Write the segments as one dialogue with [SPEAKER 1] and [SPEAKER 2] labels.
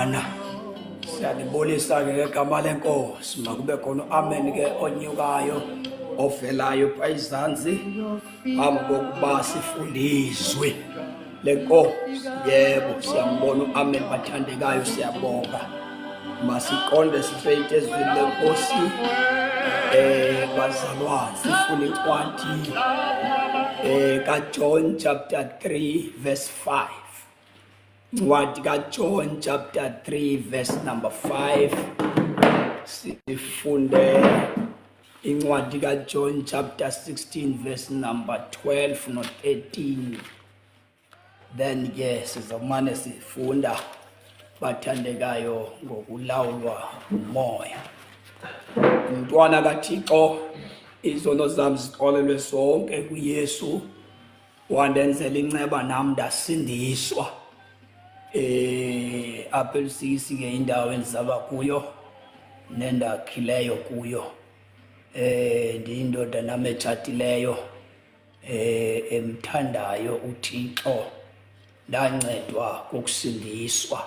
[SPEAKER 1] Bazalwana, siyanibulisa ke ngegama lenkosi. Makube khona uamen ke onyukayo ovelayo pha izantsi phambi kokuba sifundizwe lenkosi. Yebo, siyambona uamen bathandekayo, siyabonga. Masiqonde straight ezwini lenkosi. Bazalwane, sifuna incwadi kaJohn chapter 3 verse 5. Incwadi kaJohn chapter 3 verse number 5. Sifunde incwadi kaJohn chapter 16 verse number 12 no 13. Then ke sizomane sifunda bathandekayo ngokulawulwa umoya. Mntwana kaThixo, izono zam zixolelwe zonke kuYesu, wandenzela inceba nam ndasindiswa. Apha eLusisi ke indawo endizalwa kuyo nendakhileyo kuyo. Ndiyindoda nam etshatileyo, emthandayo uThixo, ndancedwa kukusindiswa.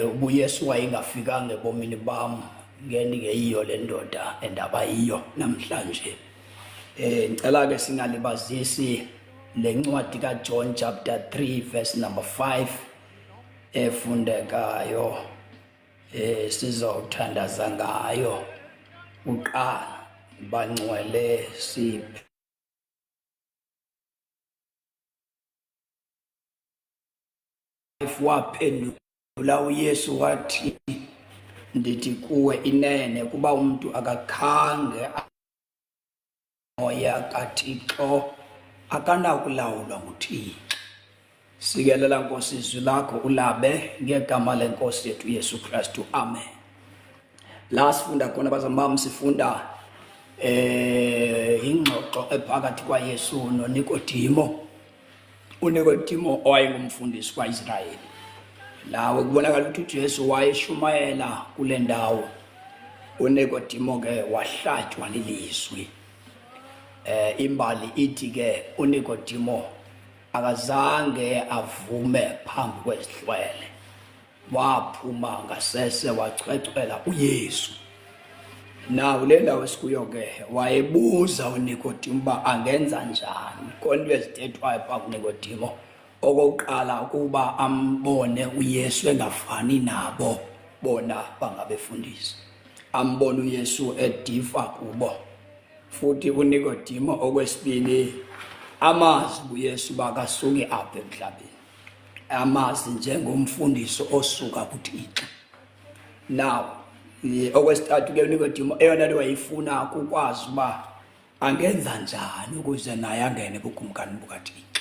[SPEAKER 1] UbuYesu wayengafikanga ebomini bam ngendingeyiyo le ndoda endaba yiyo namhlanje. Ngicela ke singalibazisi le ncwadi kaJohn chapter 3 verse number 5 efundekayo, sizawuthandaza ngayo kuqala. Bangcwele, siphe waphendula uYesu wathi, ndithi kuwe inene, kuba umuntu akakhange moya kaThixo akanakulawulwa nguThixo. Sikelela Nkosi izwi lakho ulabe ngegama lenkosi yethu Yesu Kristu, amen. La sifunda khona bazalwane bam, sifunda ingxoxo ephakathi kwaYesu noNikodimo. uNikodimo owayengumfundisi kwaIsrayeli. Lawo kubonakala ukuthi uJesu wayeshumayela kule ndawo. uNikodimo ke wahlatywa lilizwi. Imbali ithi ke uNikodimo akazange avume phambi kwezihlwele, waphuma ngasese wachwechwela uYesu. Nawo le ndawo esikuyo ke wayebuza uNikodimo uba angenza njani. Khona into ezithethwayo phaa kuNikodimo. Okokuqala ukuba ambone uYesu engafani nabo bona bangabefundisi, ambone uYesu edifa kubo. Futhi uNikodimo okwesibini amazi uYesu bakasuki apha emhlabeni, amazi njengomfundisi osuka kuThixo. Now okwesithathu ke uNikodimo eyona nto wayifuna kukwazi uba angenza njani ukuze naye angene bukumkani bukaThixo.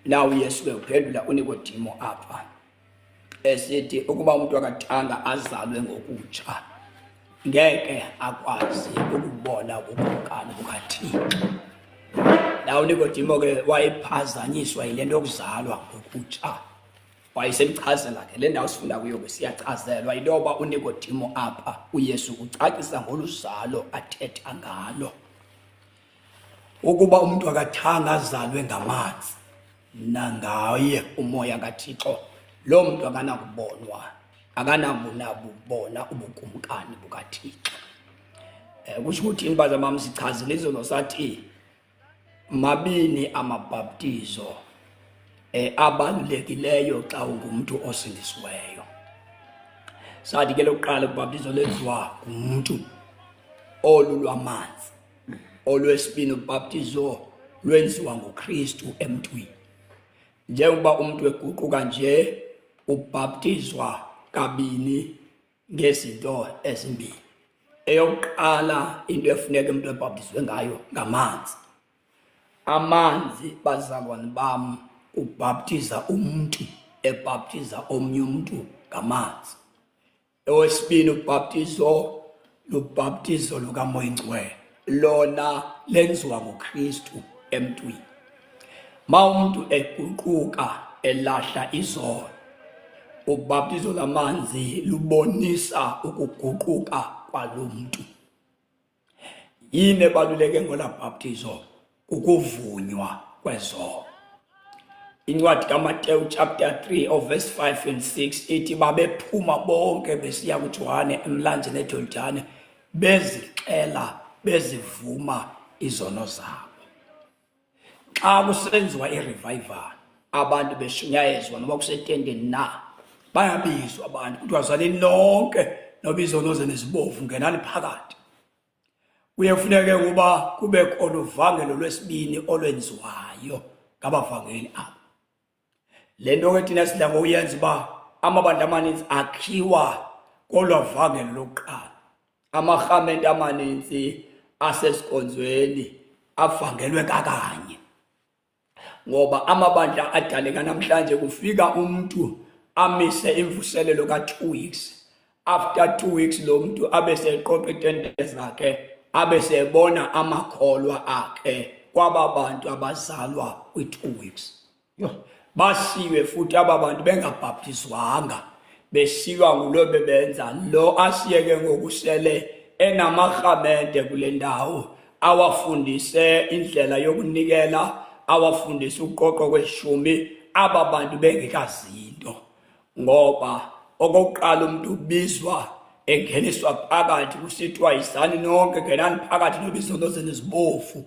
[SPEAKER 1] Now uYesu ke uphendula uNikodimo apha esithi ukuba umuntu akathanga azalwe ngokutsha ngeke akwazi ukubona ubukumkani bukaThixo. Now uNikodimo ke wayephazanyiswa yile nto yokuzalwa ngokutsha. Wayesemchazela ke le ndawo sifunda kuyo ke siyachazelwa into yoba uNikodimo apha uYesu ucacisa ngoluzalo athetha ngalo, ukuba umuntu akathanga azalwe ngamanzi nangaye umoya kaThixo, lo muntu akanakubonwa, akanabunabubona ubukumkani bukaThixo. Kusho ukuthi inbaza mam sichazile izolo sathi mabini amabhaptizo abalulekileyo xa ungumntu osindisiweyo. Sathi ke lokuqala ubhaptizo lwenziwa ngumntu, olu lwamanzi. Olwesibini ubhaptizo lwenziwa nguKristu emntwini. Njengoba umuntu eguquka nje ubhaptizwa kabini ngezinto ezimbini. Eyokuqala into efuneka umuntu ebhaptizwe ngayo ngamanzi. Amanzi bazalwane bam ubhaptiza umuntu, ebhaptiza omnye umuntu ngamanzi. Owesibini ubhaptizo lubhaptizo lukaMoya Ingcwele, lona lenziwa nguKristu emntwini. Ma umuntu eguquka elahla izono, ubhaptizo lamanzi lubonisa ukuguquka kwalomuntu. Yini ebaluleke ngola bhaptizo? Ukuvunywa kwezono. Incwadi kaMateyu chapter 3 of verse 5 and 6 ithi babephuma bonke besiya kuJohane emlanjeni eJordani bezixela bezivuma izono zabo. Xa kusenziwa irevival abantu beshunyayezwa noba kusetendeni na bayabizwa abantu kuthiwa zaleni nonke noba izono zenu zibovu ngenani phakathi. Kuye kufuneke ukuba kube khona uvangelo lwesibini olwenziwayo ngabavangeli aba. Le nto ke thina sidla ngokuyenza uba amabandla amaninzi akhiwa kolwa vangelo lokuqala. Amarhamente amaninzi asesikonzweni avangelwe kakanye. Ngoba amabandla adaleka namhlanje kufika umuntu amise imvuselelo ka-2 weeks after 2 weeks lo muntu abe seqoqa itente zakhe abe sebona amakholwa akhe kwaba bantu abazalwa kwi-2 weeks. Yho, basiwe futhi aba bantu bengabhaptizwanga besiwa ngulo bebenza lo asiyeke ngokusele enamarhamente kule ndawo awafundise indlela yokunikela awafundise ukuqoqwa kweshumi aba bantu bengekazinto ngoba okokuqala umuntu ubizwa engeniswa phakathi kusithiwa yizani nonke ngenani phakathi noba izono zenu zibovu.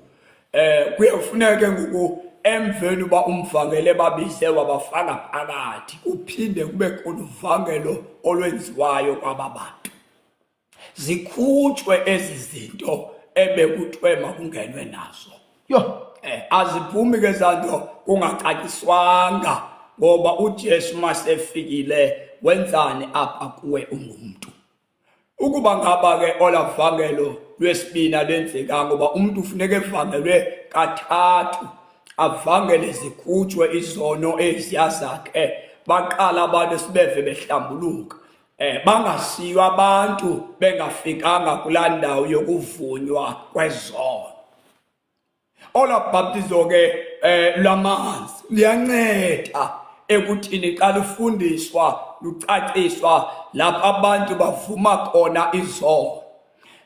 [SPEAKER 1] Kuye kufuneke ngoku emveni uba umvangele babize wabafaka phakathi kuphinde kube khona uvangelo olwenziwayo kwaba bantu zikhutshwe ezi zinto ebekuthiwe makungenwe nazo. Yho, aziphumi ke zanto kungacaciswanga ngoba uJesu masefikile wenzani apha kuwe ungumntu. Ukuba ngaba ke olavangelo lwesibini alenzekanga ngoba umuntu ufuneka evangelwe kathathu avangele zikhutshwe izono eziya zakhe baqala abantu sibeve behlambuluka. Bangashiywa abantu bengafikanga kulaa ndawo yokuvunywa kwezono. Ola bhaptizo ke lwamanzi luyanceda ekuthini xa lufundiswa lucaciswa lapho abantu bavuma khona izono.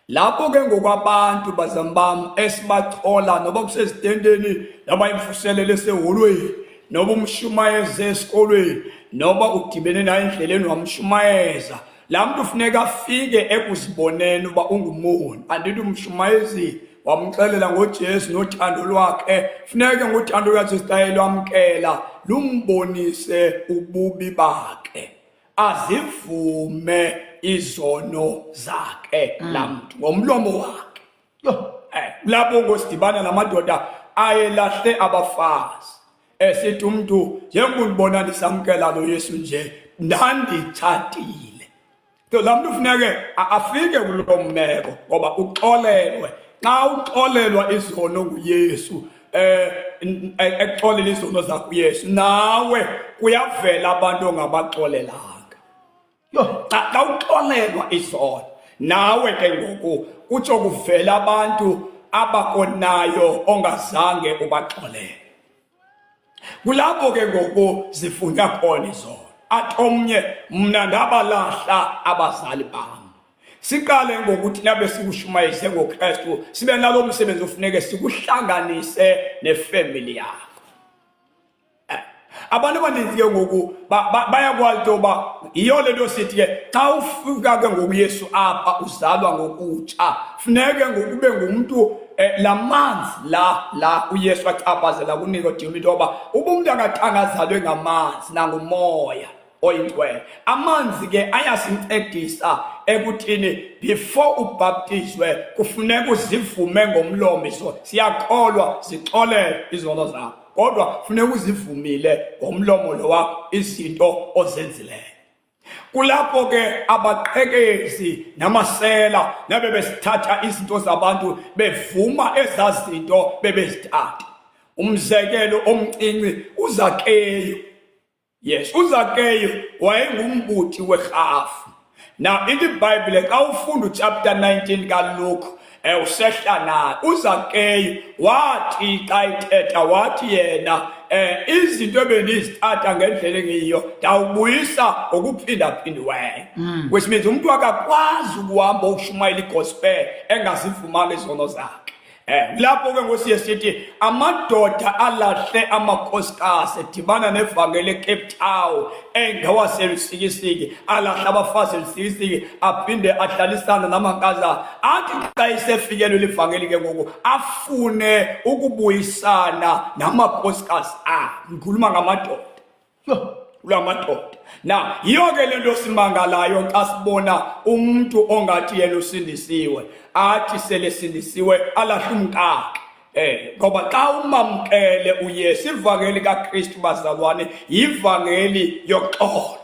[SPEAKER 1] Lapho ke ngokwabantu bazalwane bam esibachola noba kusezitenteni noba imfuselelo eseholweni noba umshumayeze esikolweni noba udibene naye endleleni wamshumayeza, laa mntu funeka afike ekuziboneni uba ungumoni. Andithi umshumayezile wamxelela ngoJesu nothando lwakhe, funeke ngothando lukaJesu xa elwamkela lumbonise ububi bakhe, azivume izono zakhe laa mntu ngomlomo wakhe. Yho, lapho ngosidibana namadoda ayelahle abafazi esithi umntu njengoba undibona ndisamkela lo Yesu nje ndanditshatile. So laa mntu funeke afike kuloo meko ngoba uxolelwe. Xa uxolelwa izono nguYesu, ekuxolela izono zakho uYesu, nawe kuyavela abantu ongabaxolelanga. Yho, xa uxolelwa izono nawe ke ngoku kutsho kuvela abantu abakonayo ongazange ubaxolele. Kulapho ke ngoku zifunywa khona izono. Athi omnye, mna ndabalahla abazali bam. Siqale ngokuthi nabe sikushumayeze ngoKristu, sibe nalo msebenzi ufuneke sikuhlanganise nefemily yakho. Abantu abaninzi ke ngoku bayakwazi into yoba yiyo le nto sithi ke xa ufika ke ngoku Yesu apha uzalwa ngokutsha, funeke ngoku ube ngumntu la manzi la uYesu achaphazela kuNikodemo into yoba uba umntu angathanga azalwe ngamanzi nangumoya oyingcwele. Amanzi ke ayasincedisa ekuthini before ubhaptizwe kufuneka uzivume ngomlomo izono. Siyakholwa zixolele izono zakho, kodwa funeka uzivumile ngomlomo lo wakho izinto ozenzileyo. Kulapho ke abaqhekezi namasela nabebesithatha izinto zabantu bevuma ezaa zinto bebezithatha. Umzekelo omncinci uZakeyu. Yes, uZakeyu wayengumbuthi werhafu. Now ithi iBhayibhile xa ufunda uchapter 19 kaLuke, usehla naye uZakeyu wathi xa ethetha wathi yena izinto ebendizithatha ngendlela engeyiyo ndawubuyisa ngokuphindaphindiweyo. Which means umntu akakwazi ukuhamba ukushumayela igospel engazivumanga izono zakhe. Lapho ke ngosiye sithi amadoda alahle amakhosikazi edibana nevangeli eCape Town engawaselusikisiki alahle abafazi elusikisiki aphinde ahlalisana namankazana athi xa isefikelwe livangeli ke ngoku afune ukubuyisana namakhosikazi a ngikhuluma ngamadoda. Yho, lwamadoda. Na yiyo ke le nto simangalayo xa sibona umntu ongathi yena usindisiwe athi sele sindisiwe alahle umkakhe. Ngoba xa umamkele uYesu, ivangeli kaKristu bazalwane yivangeli yoxolo.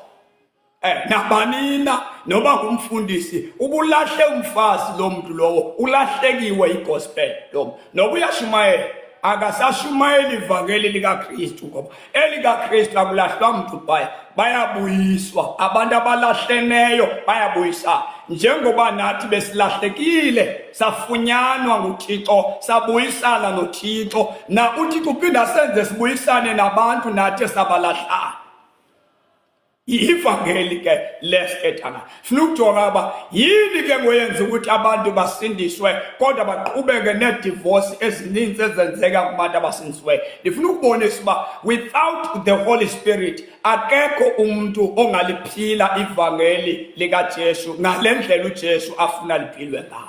[SPEAKER 1] Nabanina noba ngumfundisi ubulahle umfazi lo mntu lowo ulahlekiwe igospel lo noba uyashumayela akasashumayeli ivangeli likaKristu ngoba elikaKristu akulahlwa mntu phaya bayabuyiswa abantu abalahleneyo bayabuyisana njengoba nathi besilahlekile safunyanwa nguThixo sabuyisana noThixo na uThixo uphinda senze sibuyisane nabantu nathi esabalahlayo. Ivangeli ke lesithetha ngayo. Funa ukujonga uba yini ke ngoyenza ukuthi abantu basindiswe kodwa baqhubeke needivosi ezininzi ezenzeka kubantu abasindisiweyo. Ndifuna ukubonisa uba without the Holy Spirit akekho umntu ongaliphila ivangeli likaJesu ngale ndlela uJesu afuna liphilwe ngalo.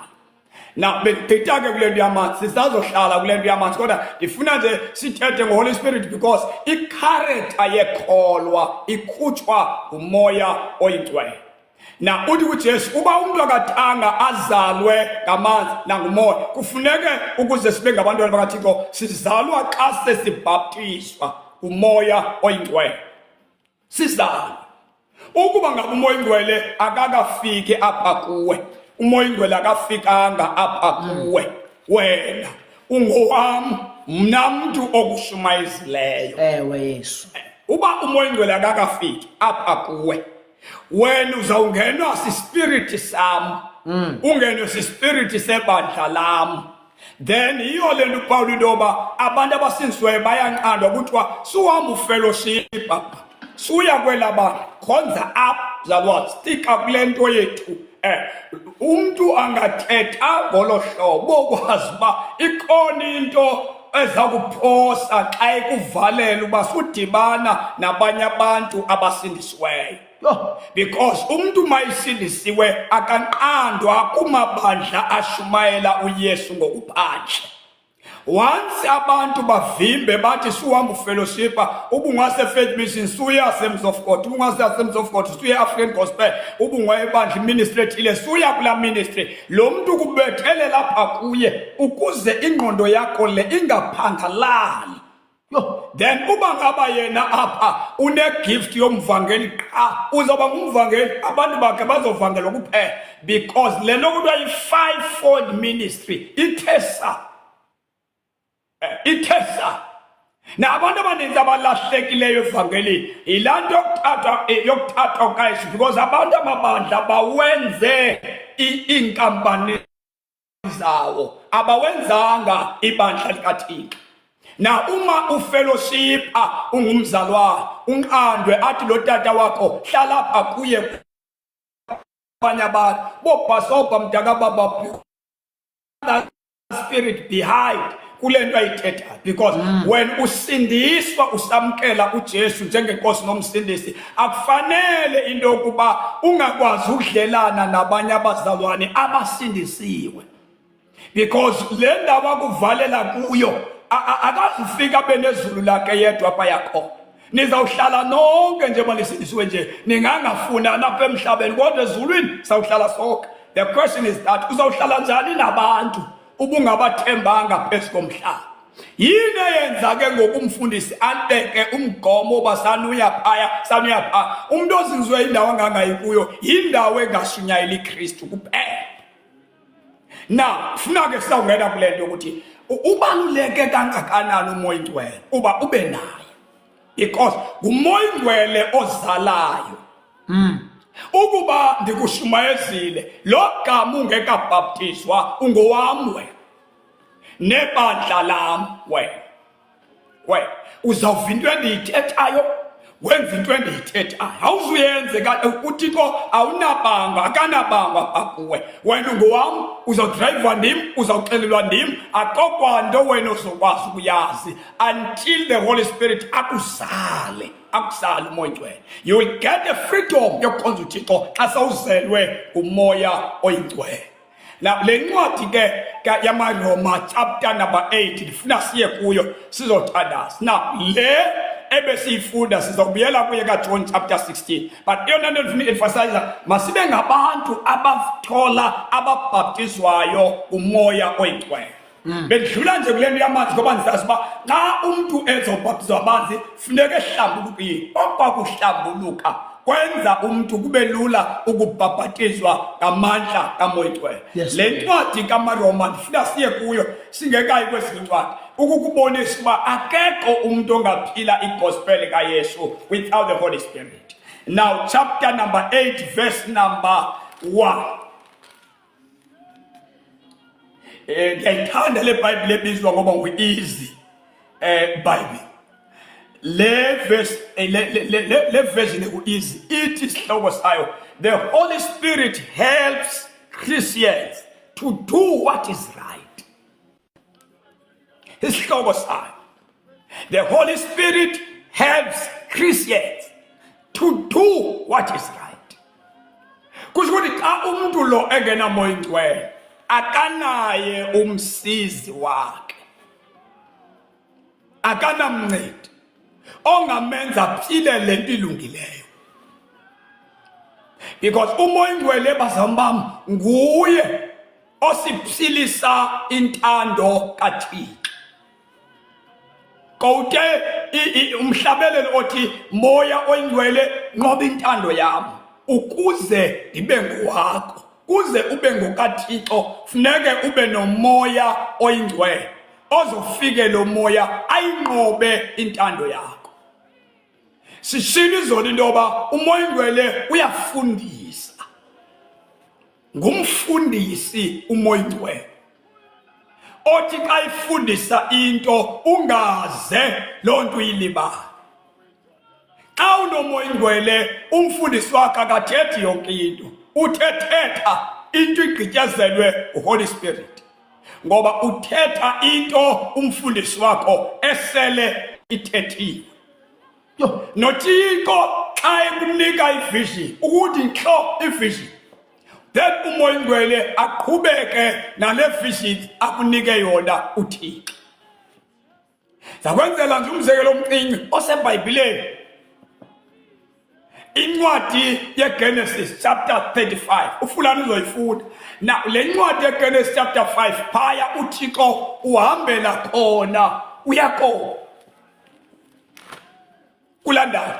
[SPEAKER 1] Now bendigqitha ke kule nto yamanzi, sisazohlala kule nto yamanzi kodwa ndifuna nje sithethe ngoHoly Spirit because ikharektha yekholwa ikhutshwa nguMoya oyiNgcwele. Na uthi kuJesu uba umntu akathanga azalwe ngamanzi nangumoya, kufuneke ukuze sibe ngabantwana bakaThixo sizalwa xa sesibhaptizwa nguMoya oyiNgcwele. Sizalwe. Ukuba ngaba uMoya oyiNgcwele akakafiki apha kuwe, uMoya oyiNgcwele akafikanga apha kuwe, wena ungowam, mna mntu okushumayezileyo.
[SPEAKER 2] Ewe, Yesu.
[SPEAKER 1] Uba uMoya oyiNgcwele akakafiki apha kuwe, wena uzawungenwa sispiriti sam, ungenwe sispiriti sebandla lam. Then yiyo le nto uPawulo into yoba abantu abasindisiweyo bayanqandwa kuthiwa suhamba ufellowship apha, suya kwela bandla, khonza apha mzalwane, stika kule nto yethu. Umntu angathetha ngolo hlobo ukwazi uba ikhona into eza kuphosa xa ekuvalela uba sudibana nabanye abantu abasindisiweyo.
[SPEAKER 2] Yho.
[SPEAKER 1] Because umntu mayisindisiwe akanqandwa kumabandla ashumayela uYesu ngokuphandle. Once abantu bavimbe bathi suhamba ufellowshipa, ubungase Faith Mission, suya Assemblies of God, ubungase Assemblies of God, suya African Gospel, ubungwayebandla ministry ethile, suya kula ministry. Lo mntu kubethelela apha kuye ukuze ingqondo yakho le ingaphangalali.
[SPEAKER 2] Yho.
[SPEAKER 1] Then uba ngaba yena apha une-gift yomvangeli qha, uzawuba ngumvangeli, abantu bakhe bazovangelwa kuphela because le nto kuthiwa yi-fivefold ministry ithe sa. Ithe sa. Na abantu abaninzi abalahlekileyo evangelini yilaa nto yokuthathwa kukaYesu because abantu amabandla bawenze iinkampani zawo, abawenzanga ibandla likaThixo. Na uma ufellowshipa ungumzalwane unqandwe athi lo tata wakho hlala apha kuye abanye abantu bobhasobha mntakababa spirit behind kule nto ayithethayo because when usindiswa usamkela uJesu njengenkosi nomsindisi akufanele into yokuba ungakwazi ukudlelana nabanye abazalwane abasindisiwe because le ndawo akuvalela kuyo akazufika abe nezulu lakhe yedwa apha yakhona. Nizawuhlala nonke njengoba nisindisiwe nje, ningangafuni napha emhlabeni kodwa ezulwini sawuhlala sonke. The question is that uzawuhlala njani nabantu ubungabathembanga phezu komhlaba? Yini eyenza ke ngoku umfundisi abeke umgomo uba sanuya phaya, sanuya phaya? Umntu ozinziwe indawo angangayi kuyo yindawo engashunyayeli iKristu kuphela. Now, funa ke sawungena kule nto ukuthi ubaluleke kangakanani uMoya oyiNgcwele uba ube naye because nguMoya oyiNgcwele ozalayo. Ukuba ndikushumayezile lo gama ungekabhaptizwa ungowam wena nebandla lam wena. Wena uzawuva into endiyithethayo, Wenza into endiyithethayo, awuzuyenze. UThixo awunabangwa, akanabangwa apha kuwe. Wena ungowam, uzawudrayivwa ndim, uzawuxelelwa ndim. Akokwanto wena ozokwazi ukuyazi until the Holy Spirit akuzale, akuzale uMoya Oyingcwele. You will get the freedom yokukhonza uThixo xa sewuzelwe nguMoya Oyingcwele. Now le ncwadi ke yamaRoma chapter number 8 ndifuna siye kuyo sizothandaza. Now le ebesiyifunda sizawubuyela kuye kaJohn chapter 16, but eyona nto ndifuna i-emphasize, masibe ngabantu abathola ababhaptizwayo uMoya Oyingcwele. Bendidlula nje kule nto yamanzi ngoba ndisazi uba xa umntu ezobhaptizwa amanzi funeka ehlambulukile. Okwakuhlambuluka kwenza umntu kube lula ukubhabhatizwa ngamandla kaMoya Oyingcwele. Le ncwadi kamaRoma ndifuna siye kuyo singekayi kwezinye incwadi, ukukubonisa uba akekho umntu ongaphila igospel kaYesu without the Holy Spirit. Now chapter number 8 verse number 1. Ndiyayithanda le Bible ebizwa ngoba ngu-Easy Bible. Le verse, le version eku-Easy ithi isihloko sayo, The Holy Spirit helps Christians to do what is right. Isihloko sayo, The Holy Spirit helps Christians to do what is right. Kusho ukuthi xa umuntu lo engenaMoya Ingcwele akanaye umsizi wakhe, akanamncedi ongamenza aphile le nto ilungileyo, because uMoya Ingcwele, bazalwane bam, nguye osiphilisa intando kaThixo. Kowute umhlabelelo othi, Moya Oyingcwele, nqoba intando yam ukuze ndibe ngowakho. Kuze ube ngokaThixo funeke ube noMoya Oyingcwele ozofike lo moya ayinqobe intando yakho. Sishilo izolo into yoba uMoya Oyingcwele uyafundisa, ngumfundisi uMoya Oyingcwele othi xa ifundisa into ungaze loo nto uyilibale. Xa unoMoya Ingcwele, umfundisi wakhe akathethi yonke into, uthethetha into igqityezelwe uHoly Spirit, ngoba uthetha into umfundisi wakho esele ithethiwe. NoThixo xa ekunika ivision, ukuthi nhlo ivision, then uMoya Ingcwele aqhubeke nale vision akunike yona uThixo. Zakwenzela nje umzekelo omncinci oseBhayibhileni, incwadi yeGenesis chapter 35, ufulani uzoyifunda. Na le ncwadi yeGenesis chapter 5 phaya uThixo uhambela khona uYakob. Kulaa ndawo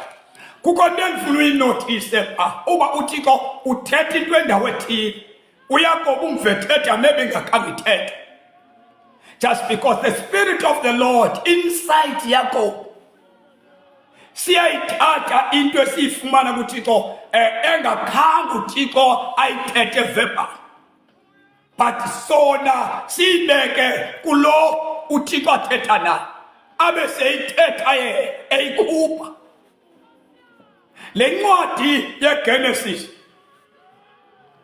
[SPEAKER 1] kukho nto endifuna uyinothise pha, uba uThixo uthetha into endawo ethile, uYakob umve ethetha maybe ingakhange ithethe, just because the Spirit of the Lord inside Yakob. Siyayithatha into esiyifumana kuThixo engakhange uThixo ayithethe verbal, but sona siyibeke kulo uThixo athetha naye, abe seyithetha yena eyikhupha. Le ncwadi yeGenesis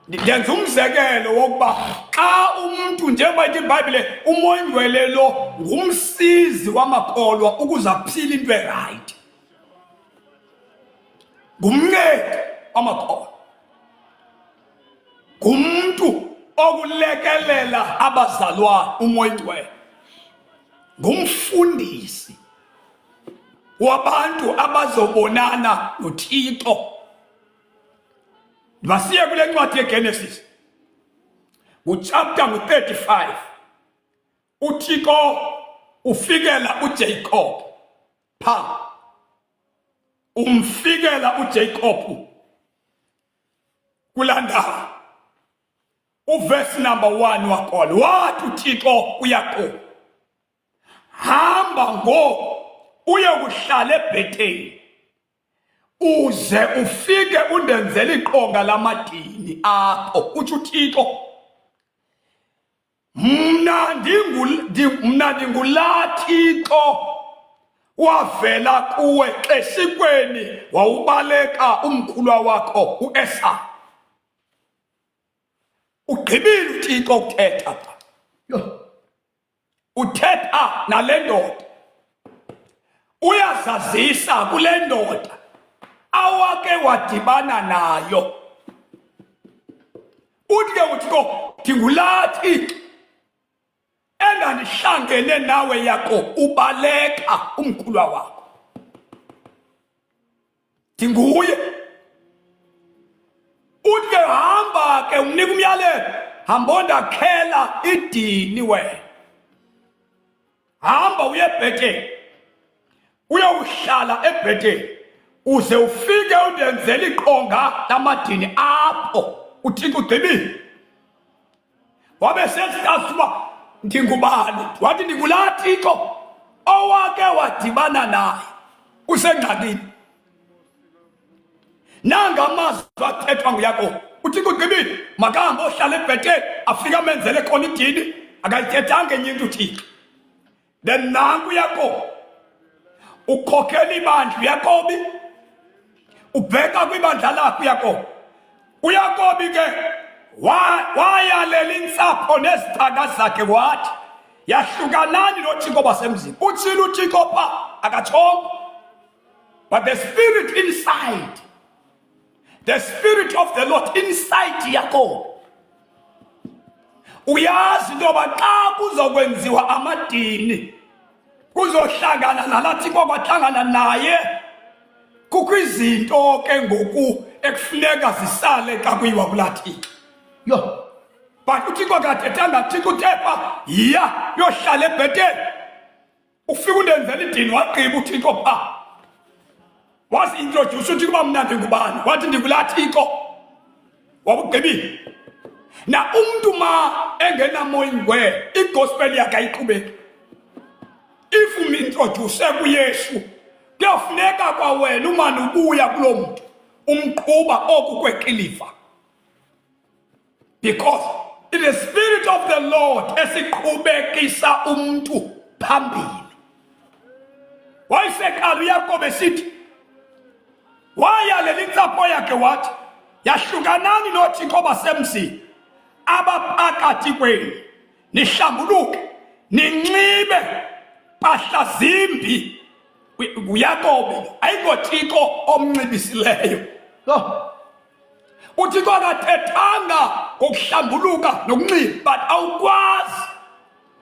[SPEAKER 1] ndenza umzekelo wokuba xa umuntu, njengoba ithi iBhayibhile, uMoya Ingcwele lo ngumsizi wamakholwa ukuze aphile into erayithi, ngumncedi wamakholwa, ngumntu okulekelela abazalwane. UMoya Ingcwele ngumfundisi wabantu abazobonana noThixo. Masiye kule ncwadi yeGenesis nguchapter ngu-35. UThixo ufikela uJacob pha, umfikela uJacob kulaa ndawo. Uverse number 1 wakhona wathi uThixo kuYakob, hamba ngoku uyokuhlala eBheteli, uze ufike undenzele iqonga lamadini apho. Utsho uThixo, mna ndingulaa Thixo. Wavela kuwe xeshikweni wawubaleka umkhulwa wakho uEsawu. Ugqibile uThixo ukuthetha pha. Uthetha nale ndoda. Uyazazisa kule ndoda awake wadibana nayo. Uthi ke uThixo ndingulaa Thixo endandihlangene nawe Yakobi ubaleka umkhulwa wakho. Ndinguye. Uthi ke hamba ke umnika umyalelo, hamba ondakhela idini wena. Hamba uye eBheteli. Uyowuhlala eBheteli uze ufike undenzele iqonga lamadini apho. UThixo ugqibile. Wabe sesichaza uba ndingubani. Wathi ndingulaa Thixo owake wadibana naye usengxakini. Nanga amazwi athethwa nguYakobi. UThixo ugqibile, makahambe ohlala eBheteli afike amenzele khona idini. Akayithethanga enye into uThixo. Then nanku uYakobi ukhokela ibandla uYakobi ubheka kwibandla lakhe uYakobi. UYakobi ke wayalela intsapho nezicaka zakhe wathi yahlukanani noThixo basemzini. Uthile uThixo pha akatshongo. But the spirit inside, the spirit of the Lord inside Yakobi uyazi into yoba xa kuzokwenziwa amadini kuzohlangana nalathi kwakwahlangana naye kukho izinto ke ngoku ekufuneka zisale xa kuyiwa kulaa Thixo. Yho, but uThixo akathethanga, Thixo uthe pha yiya yohlala eBheteli ufika undenzela idini. Wagqiba uThixo pha wazi-introduce uThixo uba mna ndingubani, wathi ndingulaa Thixo. Wabugqibile na umntu ma engenamoya ingcwele igospel yakhe ayiqhubeki. If umintroduce kuYesu kuyafuneka kwawena umane ubuya kuloo mntu umqhuba oku kwekiliva, because it is the spirit of the Lord esiqhubekisa umntu phambili. Wayeseqala uYakobe esithi wayalela intsapho yakhe wathi yahlukanani noothixo basemzini abaphakathi kwenu, nihlambuluke, ninxibe mpahla zimbi. NguYakobe, ayingoThixo omnxibisileyo. UThixo akathethanga ngokuhlambuluka nokunxiba, but awukwazi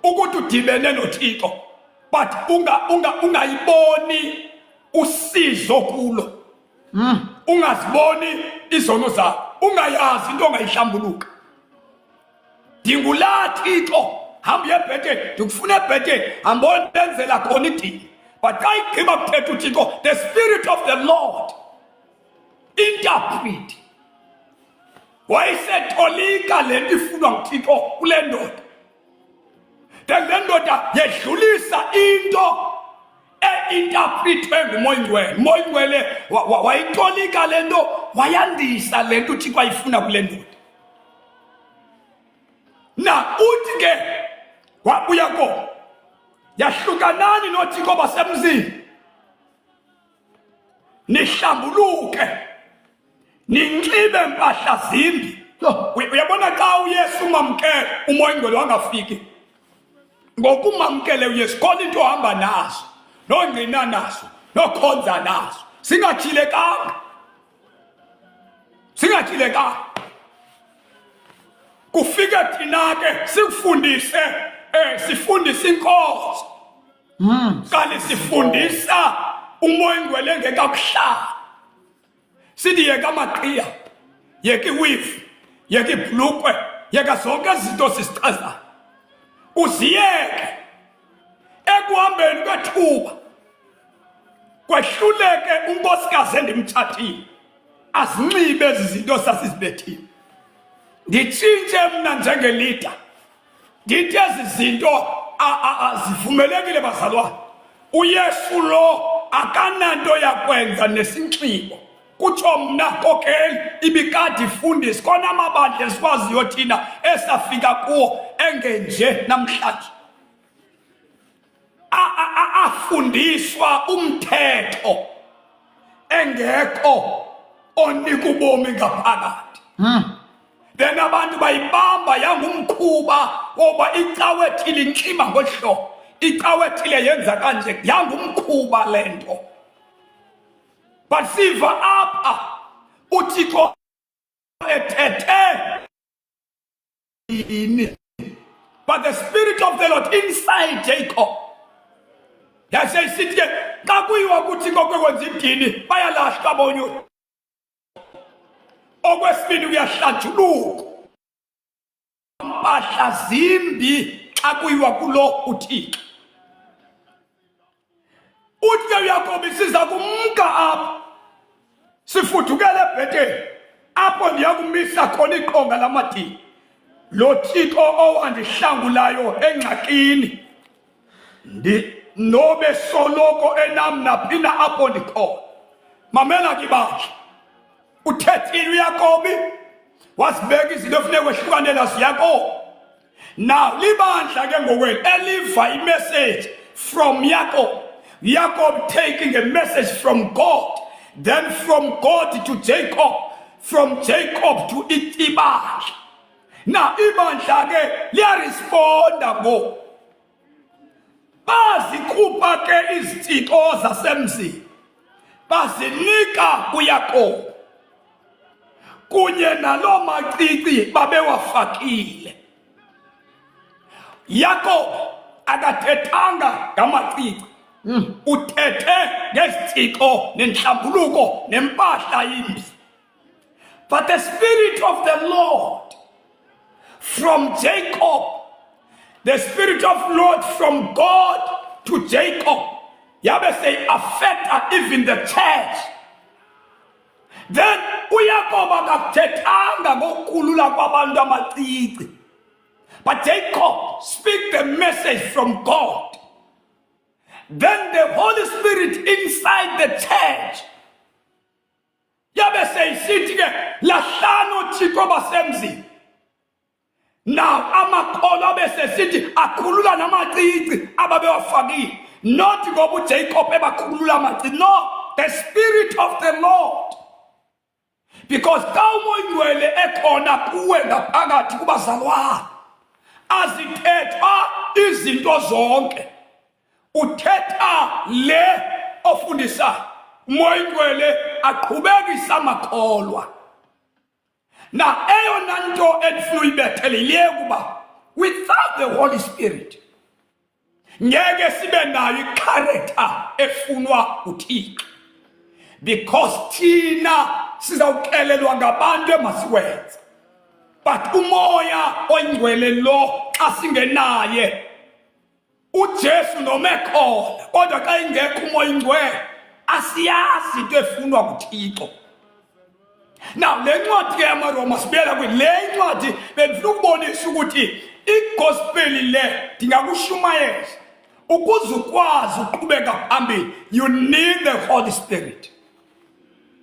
[SPEAKER 1] ukuthi udibene noThixo but ungayiboni usizo kulo. Ungaziboni izono zakho, ungayazi into ongayihlambuluka. Ndingulaa Thixo, hamba uye eBheteli, ndikufuna eBheteli, hamba ondenzela khona idini. But xa igqiba kuthetha uThixo, the spirit of the Lord interpret wayesetolika le nto ifunwa nguThixo kule ndoda. Then le ndoda yedlulisa into einterpretwe nguMoya Ingcwele. Umoya Ingcwele wayitolika le nto, wayandisa le nto uThixo ayifuna kule ndoda. Na uthi ke wabuya ko yahlukanani noThixo basemzini, nihlambuluke, ninxibe mpahla zimbi. Uyabona xa uYesu umamkele uMoya Ingcwele wangafiki, ngokumamkele uYesu khona into ohamba nazo nongqina nazo nokhonza nazo, singatyhilekanga, singatyhilekanga. Kufike thina ke sikufundise, sifundise inkonzo. Kanti sifundisa uMoya Ingcwele engekakuhlali. Sithi yeka amaqhiya, yeka iwivu, yeka ibhlukwe, yeka zonke izinto sizichazayo, uziyeke. Ekuhambeni kwethuba kwehluleke unkosikazi endimtshatile azinxibe ezi zinto sasizibethile. Nditshintshe mna njengelida, ndithi ezi zinto zivumelekile bazalwane. uYesu lo akananto yakwenza nesinxibo, kutsho mna kokeli ibikade ifundisi kona amabandla esikwaziyo thina esafika kuwo engenje namhlanje. Bafundiswa umthetho engekho onika ubomi ngaphakathi. Then abantu bayibamba yangumkhuba woba icawe ethile intlima ngolu hlobo, icawe ethile yenza kanje, yangumkhuba le nto. But siva apha uThixo ethethe ini, but the spirit of the Lord inside Jacob yaseyisithi ke xa kuyiwa kuThixo kwekwenza idini bayalahlwa bonye. Okwesibini, kuyahlanjulukwa mpahla zimbi xa kuyiwa kulo uThixo. Uthi ke uYakobi, siza kumka apha sifudukele eBheteli, apho ndiya kumisa khona iqonga lamadini lo Thixo owandihlangulayo engxakini, nobe soloko enam naphina apho ndikhona. Mamela ke bandla, uthethile uYakobi, wazibeka izinto efuneka wehlukane nazo Yakobi. Now libandla ke ngokwenu eliva imessage from Jacob, Jacob taking a message from God, then from God to Jacob, from Jacob to ibandla. Now ibandla ke liyaresponda ngoku, bazikhupha ke izithixo zasemzini, bazinika kuYakobo kunye naloo macici babewafakile. Yakobo akathethanga ngamacici, uthethe ngezithixo nenhlambuluko nempahla imbi. But the spirit of the Lord from Jacob, the spirit of Lord from God to Jacob, yabe seyi-affecta even the church. Then uYakob akakuthethanga ngokukhulula kwabantu amacici, but Jacob speak the message from God. Then the Holy Spirit inside the church yabe seyisithi ke, lahlani othixo basemzini. Now amakholwa abe sesithi akhulula namacici ababewafakile, not ngoba uJacob ebakhulula amacici, no, the spirit of the Lord, because xa uMoya Ingcwele ekhona kuwe ngaphakathi kubazalwane, azithethwa izinto zonke, uthetha le ofundisayo. UMoya Ingcwele aqhubekisa amakholwa. Na eyona nto endifuna uyibethele yile kuba without the Holy Spirit ngeke sibe nayo icharacter efunwa uThixo, because thina sizawuxelelwa ngabantu emasiwenze, but uMoya Oyingcwele lo xa singenaye, uJesu noma ekhona, kodwa xa ingekho uMoya Ingcwele asiyazi into efunwa kuThixo. Now le ncwadi ke yamaRoma, sibuyela kwi le ncwadi, bendifuna ukubonisa ukuthi igospel le ndingakushumayeza, ukuze ukwazi uqhubeka phambili you need the Holy Spirit,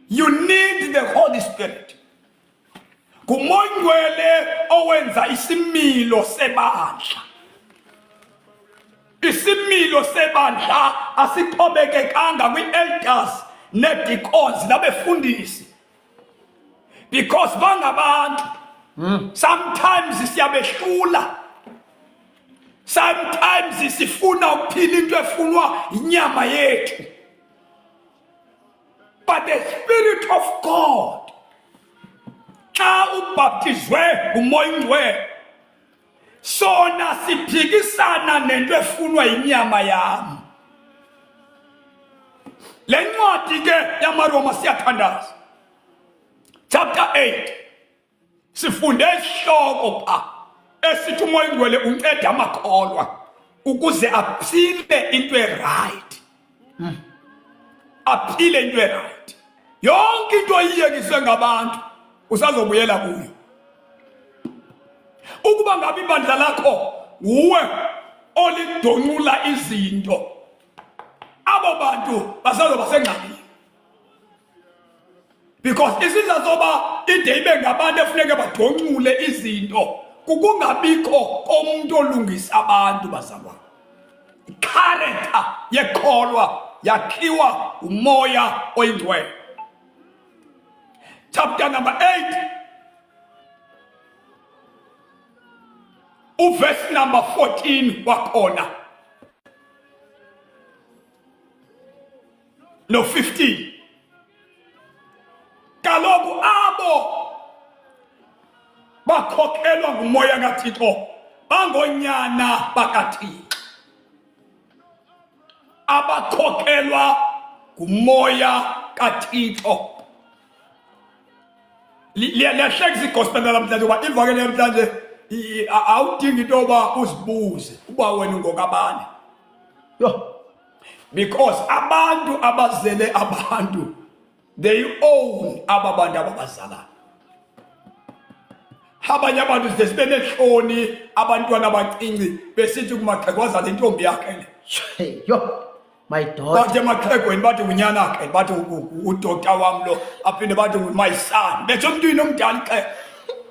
[SPEAKER 1] you need the Holy Spirit. NguMoya Ingcwele owenza isimilo sebandla. Isimilo sebandla asixhomekekanga kwi-elders nee-deacons nabefundisi, because bangabantu. Sometimes siyabehlula, sometimes sifuna ukuphila into efunwa inyama yethu, but the spirit of God, xa ubhaptizwe nguMoya Ingcwele, sona siphikisana nento efunwa inyama yami. Le ncwadi ke yamaRoma, siyathandaza, chapter 8, sifunde isihloko pha esithi uMoya Ingcwele unceda amakholwa ukuze aphile into eright, aphile into eright. Yonke into iyekiswe ngabantu usazobuyela kuyo. Ukuba ngabe ibandla lakho nguwe olidoncula izinto, abo bantu basazoba sengxakini, because isizazoba ide ibe ngabantu efuneke badoncule izinto kukungabikho komuntu olungisa abantu, bazalwane. Character yekholwa yakhiwa umoya oyingcwele. Chapter number 8 uverse number 14 wakhona no 15. Kaloku abo bakhokelwa ngumoya kaThixo bangonyana bakaThixo. Abakhokelwa ngumoya kaThixo. Liyahlekisa igospel namhlanje uba ivakele namhlanje awudingi into yoba uzibuze uba wena ungokabani.
[SPEAKER 2] Yho.
[SPEAKER 1] Because abantu abazele abantu they own aba bantu ababazalayo. Abanye abantu side sibe neentloni abantwana abancinci besithi kumaxhegwazana intombi yakhe le.
[SPEAKER 2] Yho. My daughter.
[SPEAKER 1] Bathi emaxhegweni bathi ngunyana wakhe, bathi udokta wam lo, aphinde bathi my son. Betsho emntwini omdala ixhego.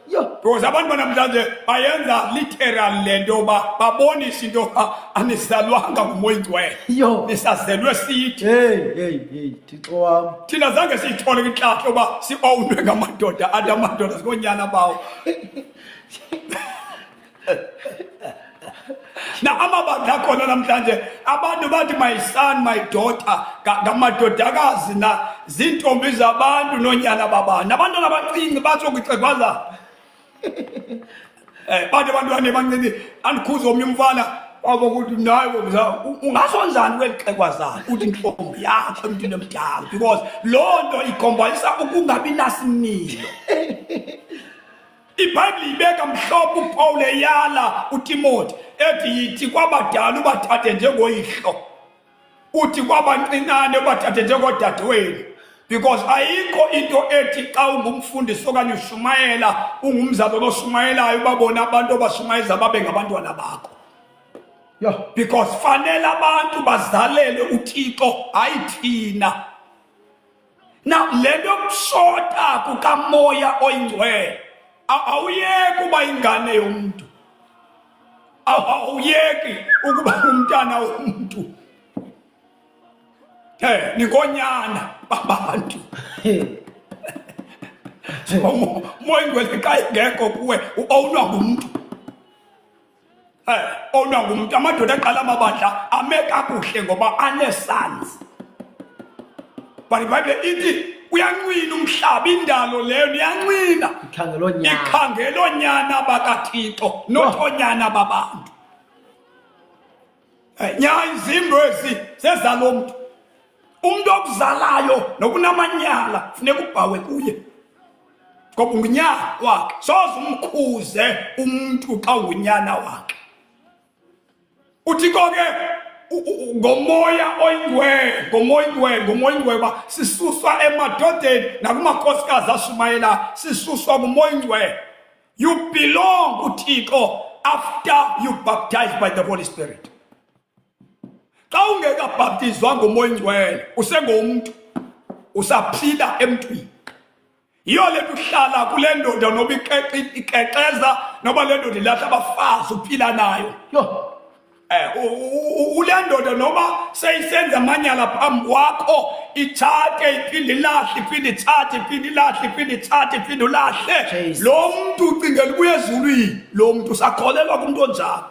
[SPEAKER 2] Yho.
[SPEAKER 1] Because abantu banamhlanje bayenza literal le nto yoba babonise into yoba anizalwanga ngumoya oyingcwele.
[SPEAKER 2] Yho.
[SPEAKER 1] Nisazelwe sithi.
[SPEAKER 2] Hey, hey, hey, Thixo wam.
[SPEAKER 1] Thina zange siyithole kwintlahla yoba si-ownwe ngamadoda, athi amadoda singoonyana bawo. Na amabandla akhona namhlanje abantu bathi my son, my daughter, ngamadodakazi na ziintombi zabantu noonyana babantu. Nabantwana abancinci batsho kwixhegwazana. Bathi abantwana abancinci andikhuza omnye umfana wabo ukuthi naye ungasho njani kweli xhegwazana uthi intombi yakho emntwini omdala, because loo nto ikhombisa ukungabi nasimilo. IBhayibhile ibeka mhlophe uPaul eyala uTimothy ethi yithi kwabadala ubathathe njengoyihlo, uthi kwabancinane ubathathe njengodadewenu, because ayikho into ethi xa ungumfundisi okanye ushumayela ungumzalwane oshumayelayo ubabone abantu obashumayeza babe ngabantwana bakho.
[SPEAKER 2] Yho.
[SPEAKER 1] Because fanele abantu bazalelwe uThixo, hayi thina. Now le nto yokushota kukamoya oyingcwele, awuyeki uba ingane yomntu, awuyeki ukuba umntana womntu. Ningonyana babantu. So, moya oyingcwele xa ingekho kuwe uownwa ngumntu. Ownwa ngumntu. Amadoda aqala amabandla ame kakuhle ngoba anesons. But iBhayibhile ithi uyancwina umhlaba, indalo leyo iyancwina.
[SPEAKER 2] Ikhangela oonyana.
[SPEAKER 1] Ikhangela oonyana bakaThixo, not oonyana babantu. Nya izimbo ezi zezalo mntu. Umntu okuzalayo nokunamanyala funeka ubhawe kuye. Ngoba ungunyana wakhe. Soze umkhuze umntu xa ungunyana wakhe. UThixo ke ngomoya oyingcwele, ngomoya oyingcwele, ngomoya oyingcwele uba sisuswa emadodeni nakumakhosikazi ashumayela, sisuswa ngumoya oyingcwele. You belong kuThixo after you baptized by the Holy Spirit. Xa ungekabhaptizwa ngumoya oyingcwele, usengomntu, usaphila emntwini. Yiyo le nto uhlala kule ndoda noba ikeqeza, noba le ndoda ilahla abafazi, uphila nayo.
[SPEAKER 2] Yho.
[SPEAKER 1] Ule ndoda noba seyisenza amanyala phambi kwakho, itshate iphinde ilahle, iphinde itshate, iphinde ilahle, iphinde itshate, iphinde ulahle.
[SPEAKER 2] Jesus.
[SPEAKER 1] Lo mntu ucingela ubuya ezulwini, lo mntu usakholelwa kumntu onjalo.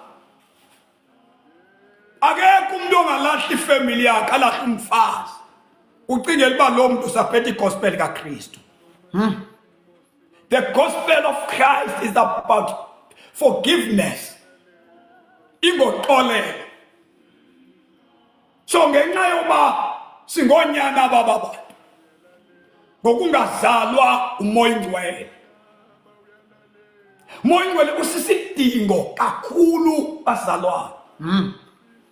[SPEAKER 1] Akekho umuntu ongalahla ifamily yakhe, alahle umfazi, ucingela uba lo mntu usaphethe igospel kaKristu. The gospel of Christ is about forgiveness, ingoxolelo. So ngenxa yoba singonyana baba bantu ngokungazalwa umoya ingcwele, umoya ingcwele usisidingo kakhulu bazalwane.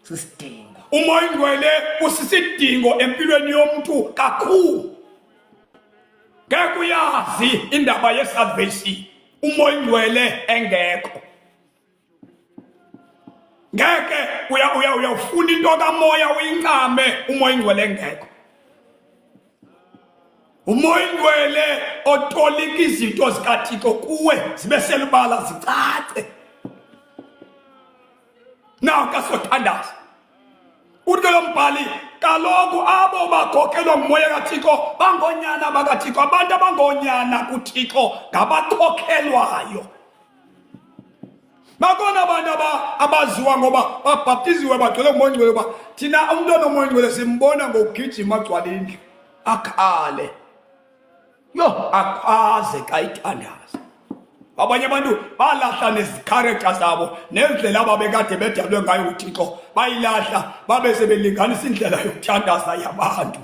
[SPEAKER 2] Sisidingo.
[SPEAKER 1] Umoya ingcwele usisidingo empilweni yomuntu kakhulu. Ngeke uyazi indaba yesalvation umoya ingcwele engekho. Ngeke uyawufuna into kamoya uyincame umoya ingcwele engekho. Umoya ingcwele otolika izinto zikaThixo kuwe zibe selubala zicace. Naw ka sothandaza. Uthi ke lo mbhali, kaloku abo bakhokelwa ngumoya kaThixo bangoonyana bakaThixo. Abantu abangoonyana kuThixo ngabakhokhelwayo. Bakhona abantu abaziwa ngoba babhaptiziwe bagcwele ngumoya ongcwele, uba thina umntu onomoya ongcwele simbona ngokugijima agcwale indlu akhale. Yho, akhwaze xa ithandaza. Abanye abantu balahla nezikharekta zabo nendlela ababekade bedalwe ngayo uThixo, bayilahla babe sebelinganisa indlela yokuthandaza yabantu.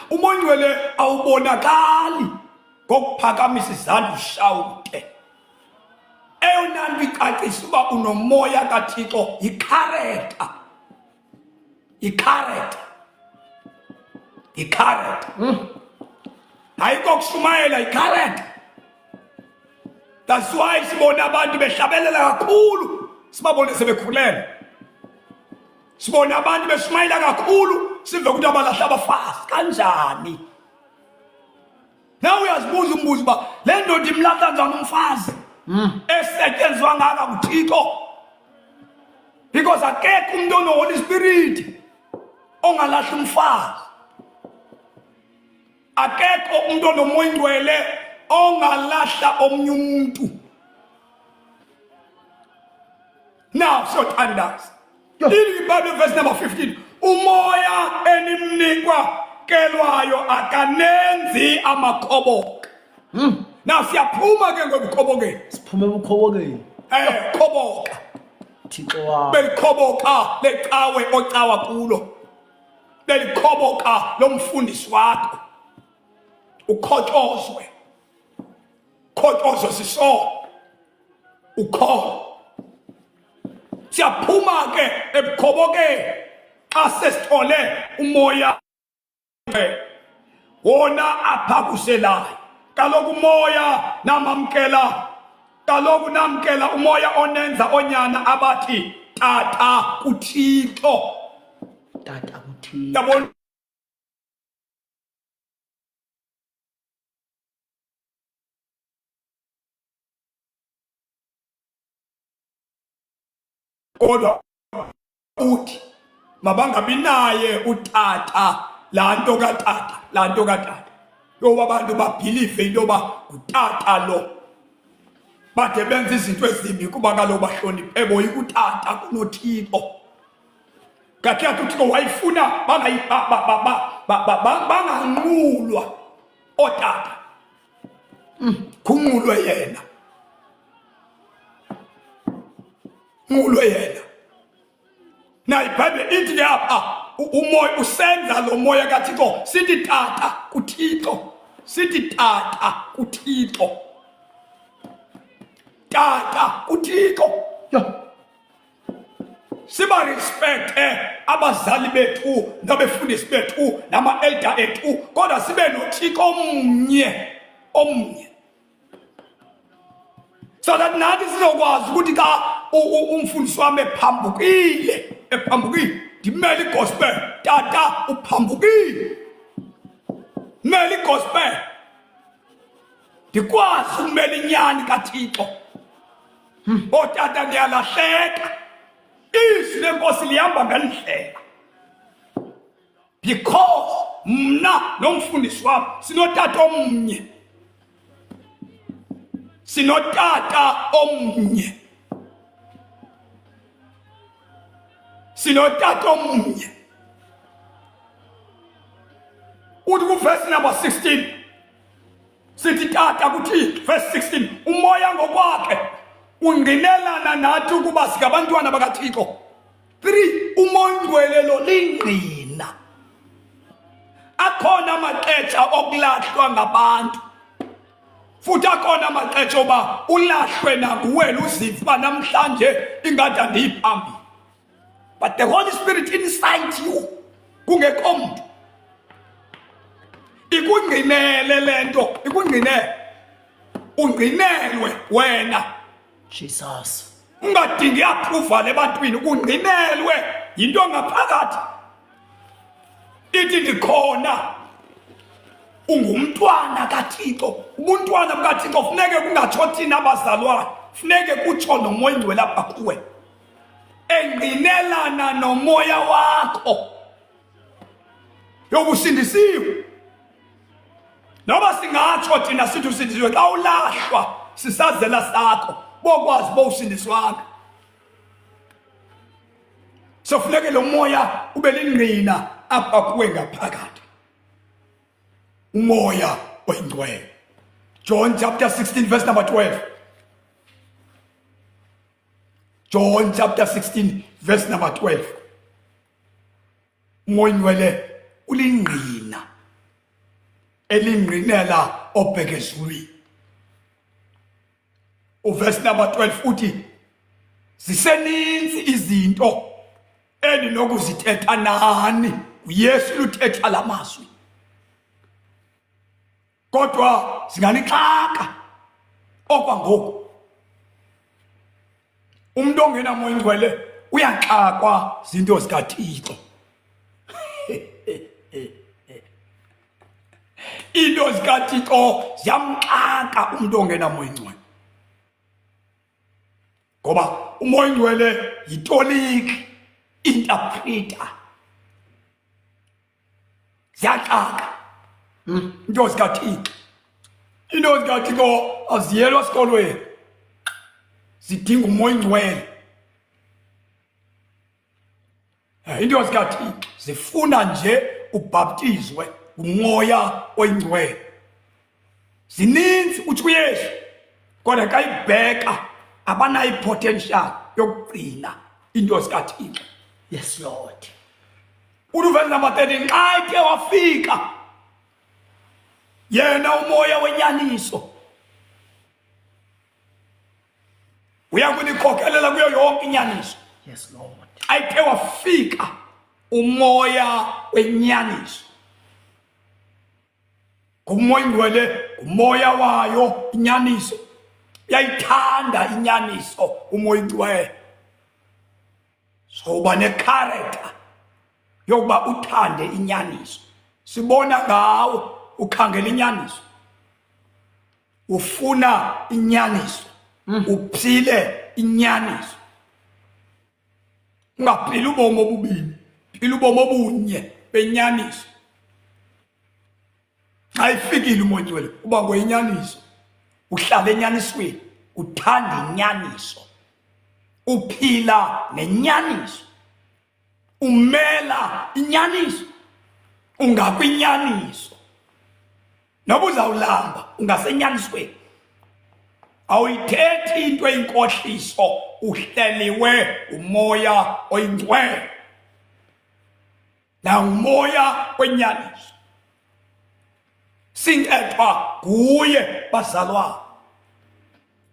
[SPEAKER 1] Umoya ongcwele awubonakali ngokuphakamisa izandla ushawute. Eyona nto icacisa uba unomoya kaThixo yikharekta. Yikharekta. Yikharekta. Hayi kokushumayela, yikharekta. That's why sibona abantu behlabelela kakhulu, sibabone sebekhulelwe. Sibona abantu beshumayela kakhulu, sive ukuthi abalahla abafazi kanjani. Nawe uyazibuza umbuzo uba le ndoda imlahla njani umfazi esetyenziswa ngaka nguThixo, because akekho umuntu ono-Holy Spirit ongalahla umfazi, akekho umuntu onomoya ingcwele ongalahla omnye umuntu. Now siyothandaza. Ithi iBhayibhile verse number 15, umoya enimnikwa kelwayo akanenzi amakhoboka. Now siyaphuma ke ngobukhobokeni.
[SPEAKER 2] Siphuma ebukhobokeni.
[SPEAKER 1] Khoboka.
[SPEAKER 2] Thixo wam.
[SPEAKER 1] Belikhoboka lecawe ocawa kulo. Belikhoboka lomfundisi wakho. Ukhotshozwe. Khotshozwe sisono. Ukholo. Siyaphuma ke ebukhobokeni xa sesithole umoya wona apha kuselayo. Kaloku umoya namamkela, kaloku namkela umoya onenza onyana abathi tata kuThixo.
[SPEAKER 2] Tata kuThixo.
[SPEAKER 1] Yabona? Kodwa uthi mabangabi naye utata, laa nto katata, laa nto katata yoba abantu babhilive into yoba ngutata lo, bade benze izinto ezimbi kuba kaloku bahloniphe boyika utata kunoThixo. Kahle kahle uThixo wayefuna banganqulwa ootata, khunqulwe yena, nqulwe yena. Na iBhayibhile ithi ke apha umoya usenza lo moya kaThixo sithi tata kuThixo, sithi tata kuThixo, tata kuThixo. Siba respect abazali bethu nabefundisi bethu nama-elder ethu, kodwa sibe noThixo omnye, omnye, so that nathi sizokwazi ukuthi xa umfundisi wami ephambukile, ephambukile, ndimele igospel. Tata uphambukile, mele igospel, ndikwazi ukumela inyani kaThixo. Ootata ndiyalahleka, izwi lenkosi lihamba ngendlela, because mna nomfundisi wam sinotata omnye, sinotata omnye, sinotata omnye. Uthi kuvesi number 16, sithi tata kuThixo. Verse 16, umoya ngokwakhe ungqinelana nathi ukuba singabantwana bakaThixo. 3, umoya ongcwele lo lingqina. Akhona amaxesha okulahlwa ngabantu, futhi akhona amaxesha oba ulahlwe nanguwena, uzive uba namhlanje ingathi andiyiphambili, but the Holy Spirit inside you, kungekho mntu, ikungqinele le nto, ikungqinele, ungqinelwe wena.
[SPEAKER 2] Jesus.
[SPEAKER 1] Ungadingi approval ebantwini, kungqinelwe yinto ngaphakathi ithi ndikhona, ungumntwana kaThixo. Ubuntwana bukaThixo funeke kungatsho thina abazalwane, funeke kutsho nomoya ingcwele apha kuwe. Engqinelana nomoya wakho yokusindisiwe. Noba singatsho thina sithi usindisiwe, xa ulahlwa sisazela sakho bokwazi uba usindiswanga. Sofuneke lo moya ube lingqina apha kuwe ngaphakathi, uMoya oyiNgcwele. John chapter 16 verse number 12. John chapter 16 verse number 12. UMoya oyiNgcwele ulingqina elingqinela obheke ezulwini. Uverse number 12 uthi, ziseninzi izinto endinokuzithetha nani. UYesu luthetha la mazwi, kodwa zinganixaka okwangoku. Umuntu ongenaMoya oyiNgcwele uyaxakwa zinto zikaThixo. Into zikaThixo ziyamxaka umuntu ongenaMoya oyiNgcwele, ngoba uMoya oyiNgcwele yitoliki, interpreter. Ziyaxaka into zikaThixo. Into zikaThixo aziyelwa esikolweni, zidinga uMoya oyiNgcwele. Into zikaThixo zifuna nje ubhaptizwe nguMoya oyiNgcwele. Zininzi, utsho uYesu, kodwa xa ibheka abanayo ipotential yokugcina into zikaThixo.
[SPEAKER 2] Yes, Lord.
[SPEAKER 1] Uthi uvesi number 13, xa ethe wafika yena uMoya wenyaniso, uya kunikhokelela kuyo yonke inyaniso.
[SPEAKER 2] Yes, Lord.
[SPEAKER 1] Xa ethe wafika uMoya wenyaniso, nguMoya iNgcwele, ngumoya wayo inyaniso. Uyayithanda inyaniso uMoya iNgcwele. So uba necharacter yokuba uthande inyaniso. Sibona ngawo ukhangela inyaniso, ufuna inyaniso, uphile inyaniso. Ungaphili ubomi obubini, phila ubomi obunye benyaniso. Xa ifikile uMoya oyiNgcwele, uba ngoyinyaniso, uhlala enyanisweni, uthanda inyaniso, uphila nenyaniso, umela inyaniso, ungakwinyaniso. Noba uzawulamba, ungasenyanisweni. Awuyithethi into eyinkohliso, uhleliwe uMoya oyiNgcwele nanguMoya wenyaniso. Sincedwa nguye, bazalwane,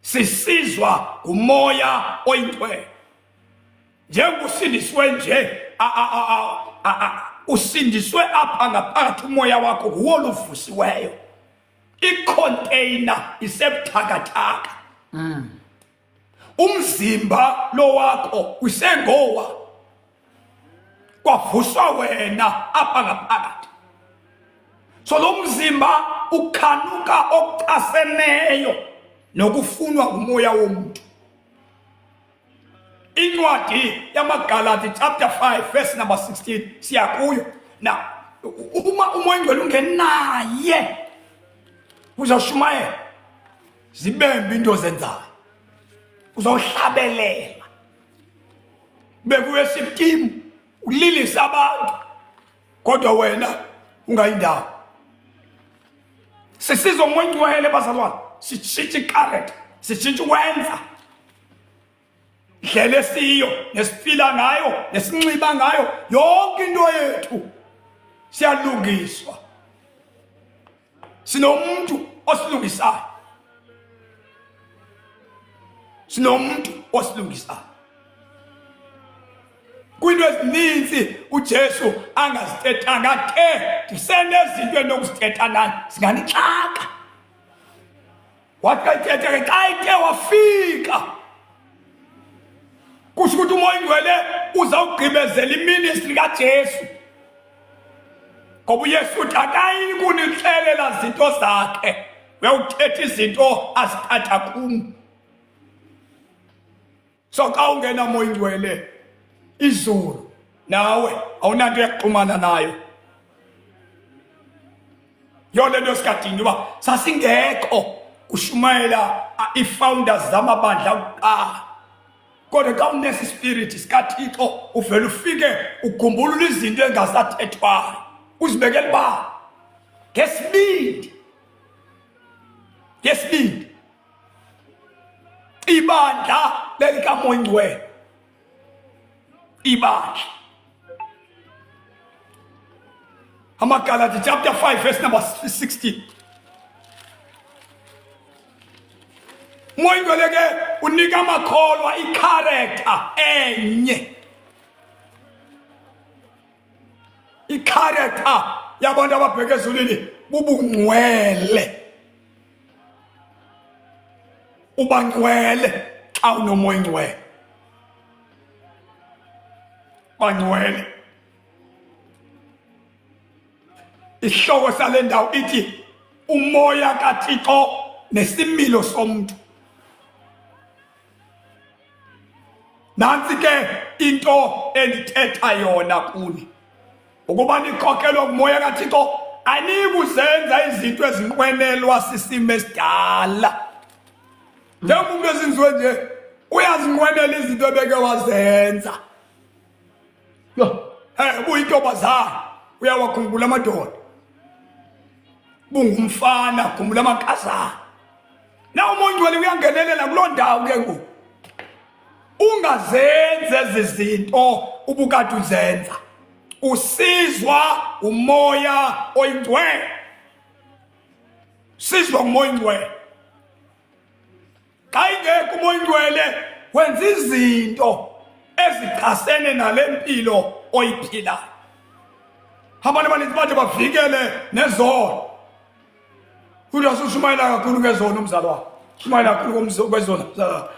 [SPEAKER 1] sisizwa nguMoya oyiNgcwele. Njengoba nje usindiswe apha ngaphakathi, umoya wakho nguwo luvusiweyo. Icontainer isebuthakathaka, umzimba lo wakho usengowa, kwavuswa wena apha ngaphakathi. So lo mzimba ukhanuka okuchaseneyo nokufunwa ngumoya womuntu. Incwadi yamaGalati chapter 5 verse number 16, siya kuyo. Na uma uMoya oyiNgcwele ungenaye, uzawushumayela zibembe into ozenzayo, uzawuhlabelela bekuworship team, ulilise abantu, kodwa wena ungayindawo. Sisizwa uMoya oyiNgcwele, bazalwane, sitshintshe icharacter, sitshintshe ukwenza, ndlela esiyo nesiphila ngayo nesinxiba ngayo, yonke into yethu siyalungiswa. Sinomuntu osilungisayo, sinomuntu osilungisayo kwinto ezininzi uJesu angazithethanga. Athe, ndisenezinto enokuzithetha nani, zinganixaka. Wathi xa ithetha ke, xa ithe wafika, kusho ukuthi uMoya oyiNgcwele uzawugqibezela iministry kaJesu, ngoba uYesu uthi akayi kunixelela zinto zakhe, uyawuthetha izinto azithatha kum. So xa ungena Moya oyiNgcwele, Izulu nawe awunanto yakuxhumana nayo. Yona lento sikadinga uba sasingekho kushumayela ii-founders zamabandla akuqala. Kodwa xa unesi spirit sikaThixo uvele ufike ukhumbulula izinto engasathethwayo, uzibekele uba ngesibindi, ngesibindi ibandla lelikaMoya Ingcwele, ibandla. AmaGalati chapter 5 verse number 16. Umoya Ingcwele ke unika amakholwa icharacter enye, icharacter yabantu ababheke ezulwini bubungcwele. Uba ngcwele xa unomoya ingcwele, bangcwele. Isihloko sale ndawo ithi umoya kaThixo nesimilo somntu. Nantsi ke into endithetha yona kuni, ukuba nikhokelwa ngumoya kaThixo aniyi kuzenza izinto ezinqwenelwa sisimo esidala. Njengoba umuntu ezinziwe nje uyazinqwenela izinto ebeke wazenza. Yho, hey, ubuyintombazana uyawakhumbula amadoda, bungumfana khumbula amankazana. Na uMoya Ongcwele uyangenelela kuloo ndawo ke ngoku, ungazenzi ezi zinto ubukade uzenza, usizwa umoya oyingcwele, usizwa ngumoya oyingcwele. Xa ingekho umoya oyingcwele wenza izinto ezichasene nale mpilo oyiphilayo. Abantu abaninzi bade bavikele nezono. Uthi asushumayela kakhulu ngezono umzalwane, shumayela kakhulu kwezono mzalwane.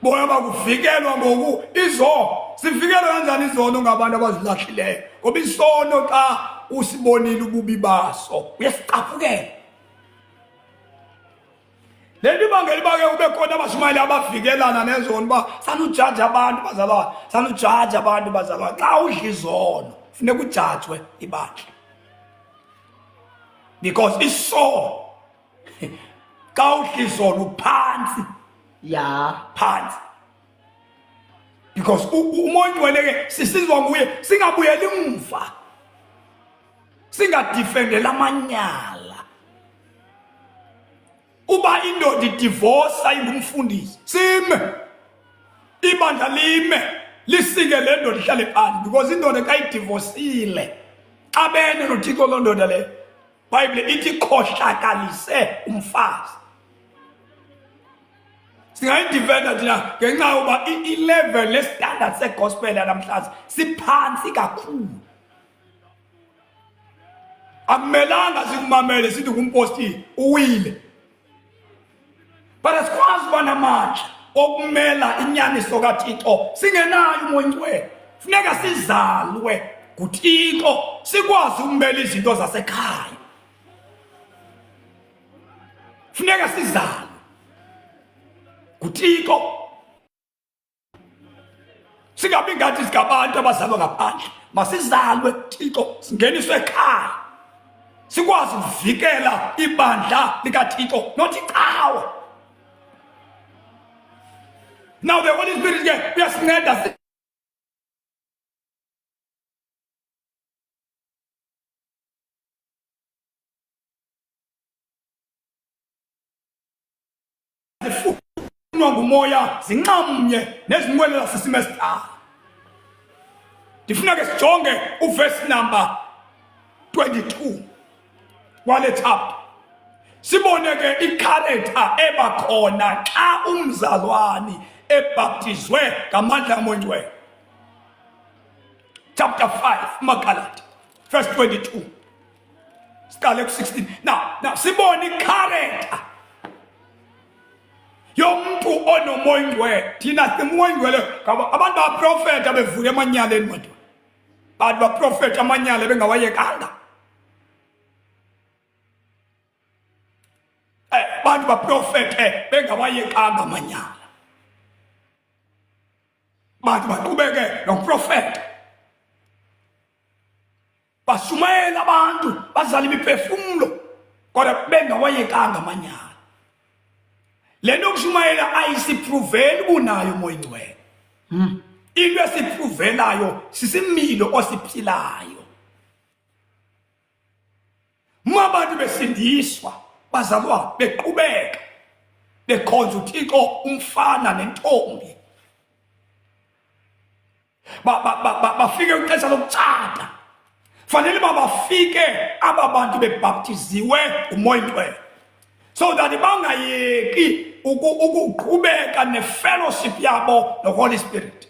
[SPEAKER 1] Bona bakuvikelwa ngoku izono. Sivikelwa kanjani izono ngabantu abazilahlileyo? Ngoba isono xa usibonile ububi baso uyasicaphukela. Le nto ibangela uba ke kube khona abashumayeli abavikelana nezono, uba sanujaja abantu bazalwane, sanujaja abantu bazalwane. Xa udla izono funeka ujajwe ibandla, because isono xa udla izono uphantsi,
[SPEAKER 2] ya
[SPEAKER 1] phantsi, because uMoya Oyingcwele ke sisizwa nguye singabuyeli umva, singadifendela amanyala. Uba indoda idivosa ingumfundisi, sime ibandla lime lisike le ndoda ihlale phandle, because indoda xa idivosile xabene noThixo loo ndoda leyo. Bhayibhile ithi khohlakalise umfazi. Singayidifenda thina ngenxa yokuba i-level nestandard segospel yanamhlanje siphantsi kakhulu. Akumelanga sikumamele sithi ngumpostile uwile, but asikwazi uba namandla okumela inyaniso kaThixo singenayo uMoya Oyingcwele. Funeka sizalwe nguThixo sikwazi ukumela izinto zasekhaya. Funeka sizalwe nguThixo, singabi ngathi singabantu abazalwa ngaphandle. Masizalwe Thixo, singeniswe ekhaya, sikwazi ukuvikela ibandla likaThixo, not icawa. Now the Holy Spirit ke uyasinceda zifunwa ngumoya zinxamnye nezinqwenela sisimo esidala. Ndifuna ke sijonge uverse number 22 wale chapter, sibone ke icharacter ebakhona xa umzalwani ebhaptizwe ngamandla kaMoya Oyingcwele. Chapter 5 amaGalati verse 22, siqale ku-16. Now sibone icharacter yomntu onomoya oyingcwele. Thina simoya oyingcwele abantu baprofeta bevula emanyaleni, madoda. Bantu baprofeta amanyala bengawayekanga. Bantu baprofete bengawayekanga amanyala. Abantu baqhubeke nokuprofeta, bashumayela abantu, bazala imiphefumlo, kodwa bengawayekanga amanyala. Le nto yokushumayela ayisipruveli ubunayo umoya ingcwele. Into esipruvelayo sisimilo osiphilayo. Uma abantu besindiswa, bazalwa, beqhubeka bekhonza uThixo, umfana nentombi bafike kwixesha lokutshata, fanele uba bafike aba bantu bebhaptiziwe ngumoya ingcwele, so that bangayeki ukuqhubeka nefellowship yabo noHoly Spirit.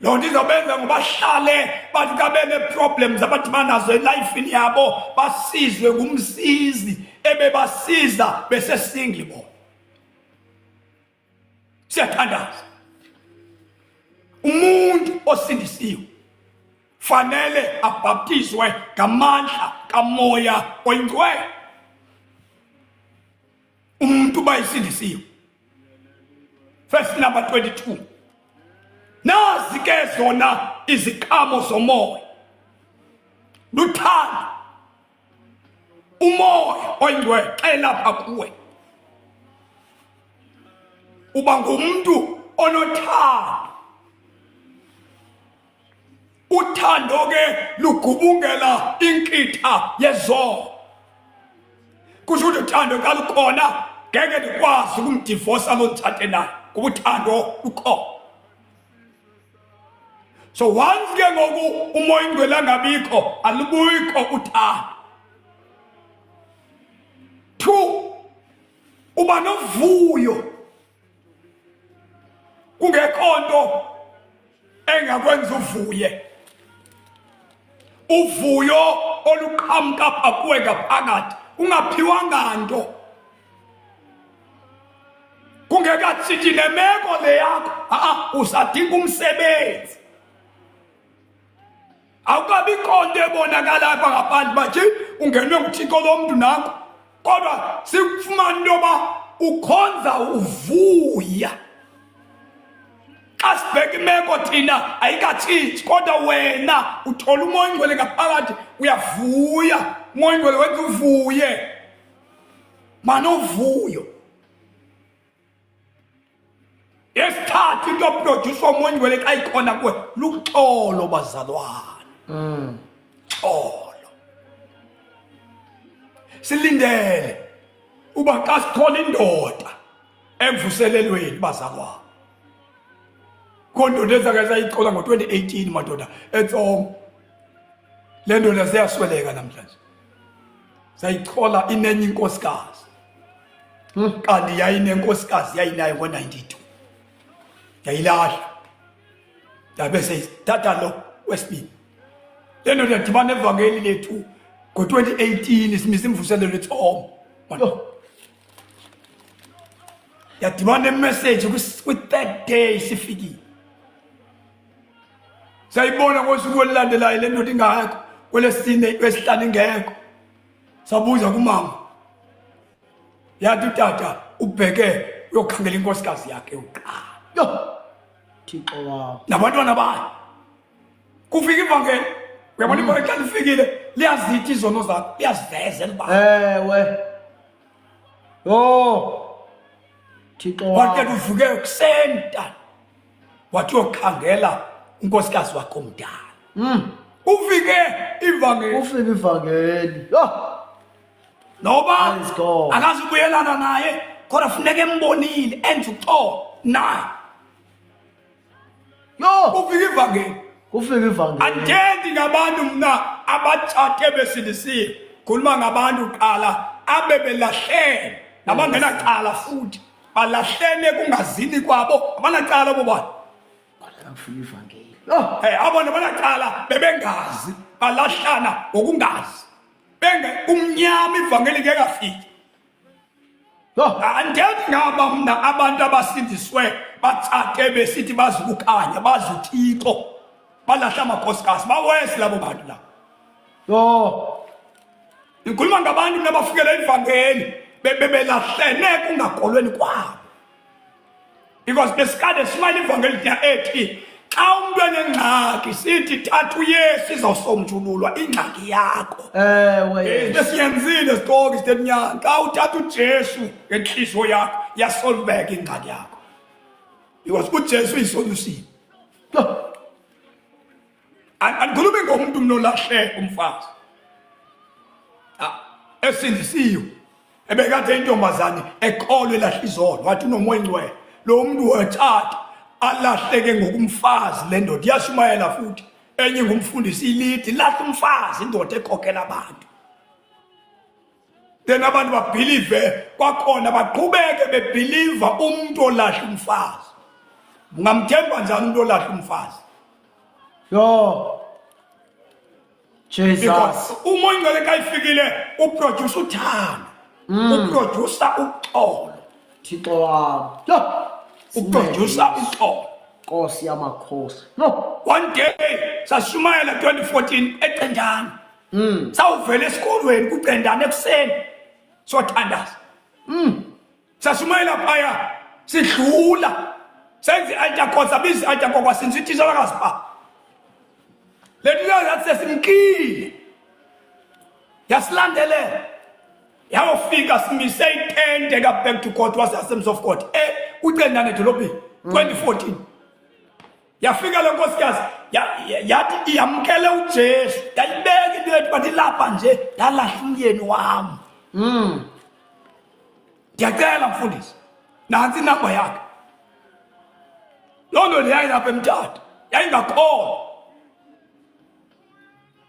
[SPEAKER 1] Loo nto izobenza ngobahlale bathi xa benee-problems abadibana nazo elayifini yabo, basizwe ngumsizi ebebasiza besesingle bona. Siyathandaza, umuntu osindisiwe fanele abhaptizwe ngamandla kamoya oyingcwele. Umuntu bayisindisiwe. Verse number 22, nazi ke zona iziqhamo zomoya: luthando. Umoya oyingcwele xa elapha kuwe, uba ngumntu onothando. Uthando ke lugubungela inkitha yezono. Kusho ukuthi uthando xa lukhona, ngeke ndikwazi ukumdivosa lo nditshate naye, kuba uthando lukhona. So once ke ngoku umoya ingcwele angabikho, alubuyikho uthando. Two, uba novuyo kungekho nto engakwenza uvuye, uvuyo oluqhamuka apha kuwe ngaphakathi, ungaphiwanga nto, kungekatshintshi nemeko le yakho. A usadinga umsebenzi, awukabikho nto ebonakala apha ngaphandle uba nje ungenwe nguThixo lo mntu nanko, kodwa sikufumana into yoba ukhonza uvuya. Xa sibheka imeko thina, ayikatshintshi, kodwa wena uthola umoya ingcwele ngaphakathi, uyavuya. Umoya ingcwele wenza uvuye, manovuyo. Yesithathu into oprodyuswa umoya ingcwele xa ikhona kuwe, luxolo, bazalwane. Xolo. Silindele uba xa sithola indoda emvuselelweni, bazalwane, kondoda ezake sayicola ngo-2018, madoda etsomo, le ndoda seyasweleka namhlanje. Sayichola inenye inkosikazi, kanti yayinenkosikazi yayinayo ngo-92, yayilahla, yabe seyithatha lo wesibini. Le ndoda yadibana evangeli lethu ngo-2018, simisa imvuselelo etsomo. Yadibana nemessage kwi-third day sifikile, sayibona ngosuku olulandelayo le ndoda ingekho, kwelesine, kwesihlanu ingekho. Sabuza kumama, yathi utata ubheke uyokhangela inkosikazi yakhe uqala.
[SPEAKER 2] Yho, Thixo wam.
[SPEAKER 1] Nabantwana bayo. Kufika ivangeli, uyabona, ibona xa lifikile liyazithi izono zakho, liyaziveza elibala.
[SPEAKER 2] Ewe, yho, Thixo wam.
[SPEAKER 1] Wathi uvuke ekuseni tata, wathi uyokhangela unkosikazi wakho omdala. Ufike ivangeli.
[SPEAKER 2] Ufike ivangeli, yho.
[SPEAKER 1] Noba
[SPEAKER 2] Praise God.
[SPEAKER 1] akazubuyelana naye, kodwa funeka embonile, enze uxolo naye.
[SPEAKER 2] Yho.
[SPEAKER 1] Ufike ivangeli.
[SPEAKER 2] Kufike ivangeli.
[SPEAKER 1] Andithendi ngabantu mna abatshate besindisiwe, khuluma ngabantu qala abe belahlene nabangenacala futhi balahlene kungazini kwabo, abanacala abo bantu.
[SPEAKER 2] Kufike ivangeli, yho.
[SPEAKER 1] Abona banacala, bebengazi, balahlana ngokungazi, benge umnyama, ivangeli ngekafiki.
[SPEAKER 2] Yho.
[SPEAKER 1] Andithethi ngaba mna abantu abasindiswe batsate besithi bazi ukukhanya, bazi uThixo, balahla amakhosikazi, bawesi labo bantu labo.
[SPEAKER 2] Yho.
[SPEAKER 1] Ndikhuluma ngabantu mna abafikela ivangeli bebelahlene kungakholweni kwabo, because besikade simayela ivangeli thina ethi Xa umntu enengxaki sithi thatha uYesu, izawusonjululwa ingxaki yakho.
[SPEAKER 2] Ewe, Yesu.
[SPEAKER 1] Besiyenzile sitoki siteminyana. Xa uthatha uJesu ngentliziyo yakho, iyasolveka ingxaki yakho. Because uJesu uyisolution.
[SPEAKER 2] Yho.
[SPEAKER 1] Andikhulumi ngomntu mna olahle umfazi. Esindisiwe. Ebekade intombazane ekholwe elahla izolo, wathi unomoya ingcwele. Lo mntu watshata alahleke ngokumfazi le ndoda iyashumayela futhi. Enye ngumfundisi ilidi lahla umfazi indoda ekhokela abantu. Then abantu babhilive kwakhona baqhubeke bebhiliva umuntu olahla umfazi. Ungamthemba njani umuntu olahla umfazi?
[SPEAKER 2] Yho. Jesus.
[SPEAKER 1] Because umoya ingcwele xa ifikile uproduce uthando. Uproduce uxolo.
[SPEAKER 2] Thixo wam. Yho.
[SPEAKER 1] Uproduce uxolo.
[SPEAKER 2] Nkosi yamakhosi. Yho.
[SPEAKER 1] One day sashumayela 2014 eCentane. Sawuvela esikolweni kuCentane ekuseni. Sothandaza. Sashumayela phaya sidlula. Senze i-altar call, sabiza i-altar call kwasinza ititshalakazi pha. Le titshalakazi yathi sesimkile. Yasilandelela. Yawufika simise itente ka-Back to God wase-Assemblies of God kuCentane edolobheni 2014. Yafika le nkosikazi yathi iyamkele uJesu, yayibeka into yethu bathi lapha nje ndalahla umyeni wam. Ndiyacela mfundisi, nantsi inamba yakhe. Loo nto yayilapha eMthatha, yayingakholwa.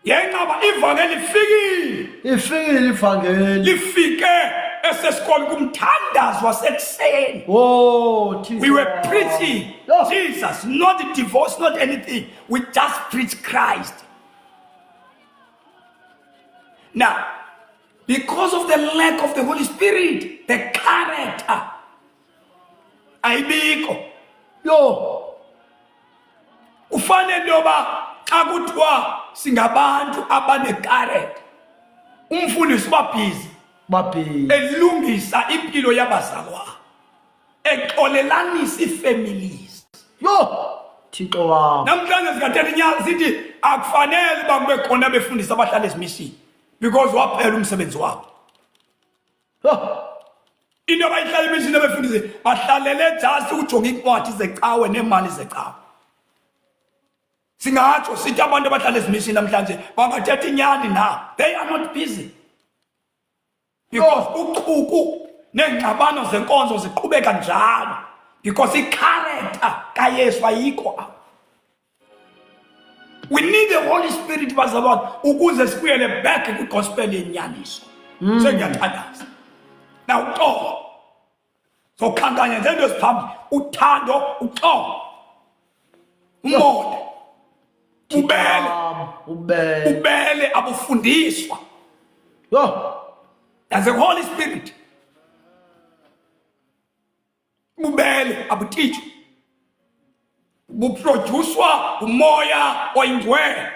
[SPEAKER 1] Yenqaba ivangeli ifikile.
[SPEAKER 2] Ifikile ivangeli.
[SPEAKER 1] Lifike esesikolo kumthandazo wasekuseni.
[SPEAKER 2] Oh, Thixo.
[SPEAKER 1] We were preaching
[SPEAKER 2] Yho.
[SPEAKER 1] Jesus, not divorce, not anything. We just preach Christ. Now, because of the lack of the Holy Spirit, the character, ayibikho.
[SPEAKER 2] Yho.
[SPEAKER 1] Kufanele into yoba xa kuthiwa singabantu abanekarete, umfundisi uba busy
[SPEAKER 2] Babhizi.
[SPEAKER 1] elungisa impilo yabazalwane, exolelanisa ii-families.
[SPEAKER 2] Yho. Thixo wam.
[SPEAKER 1] Namhlanje sikathetha inyani sithi akufanele uba kube khona abefundisi abahlala ezimisini because waphela umsebenzi wabo.
[SPEAKER 2] Yho.
[SPEAKER 1] Into abayihlala emishini abefundisi bahlalele just ukujonga iincwadi zecawe neemali zecawe. Singatsho sithi abantu abahlala ezimishini namhlanje bangathetha inyani na, they are not busy because uchuku neengxabano zenkonzo ziqhubeka njalo because i-character kaYesu ayikho apha. We need the Holy Spirit bazalwane ukuze sibuyele back kwi-gospel yenyaniso. Sengiyathandaza. Now uxolo. Sokhankanya nje into eziphambili, uthando, uxolo. Umonde. Ubele,
[SPEAKER 2] Ubele.
[SPEAKER 1] ubele abufundiswa.
[SPEAKER 2] Yho.
[SPEAKER 1] There's the Holy Spirit. Bubele abutitshwa. Buproducwa umoya oyingcwele.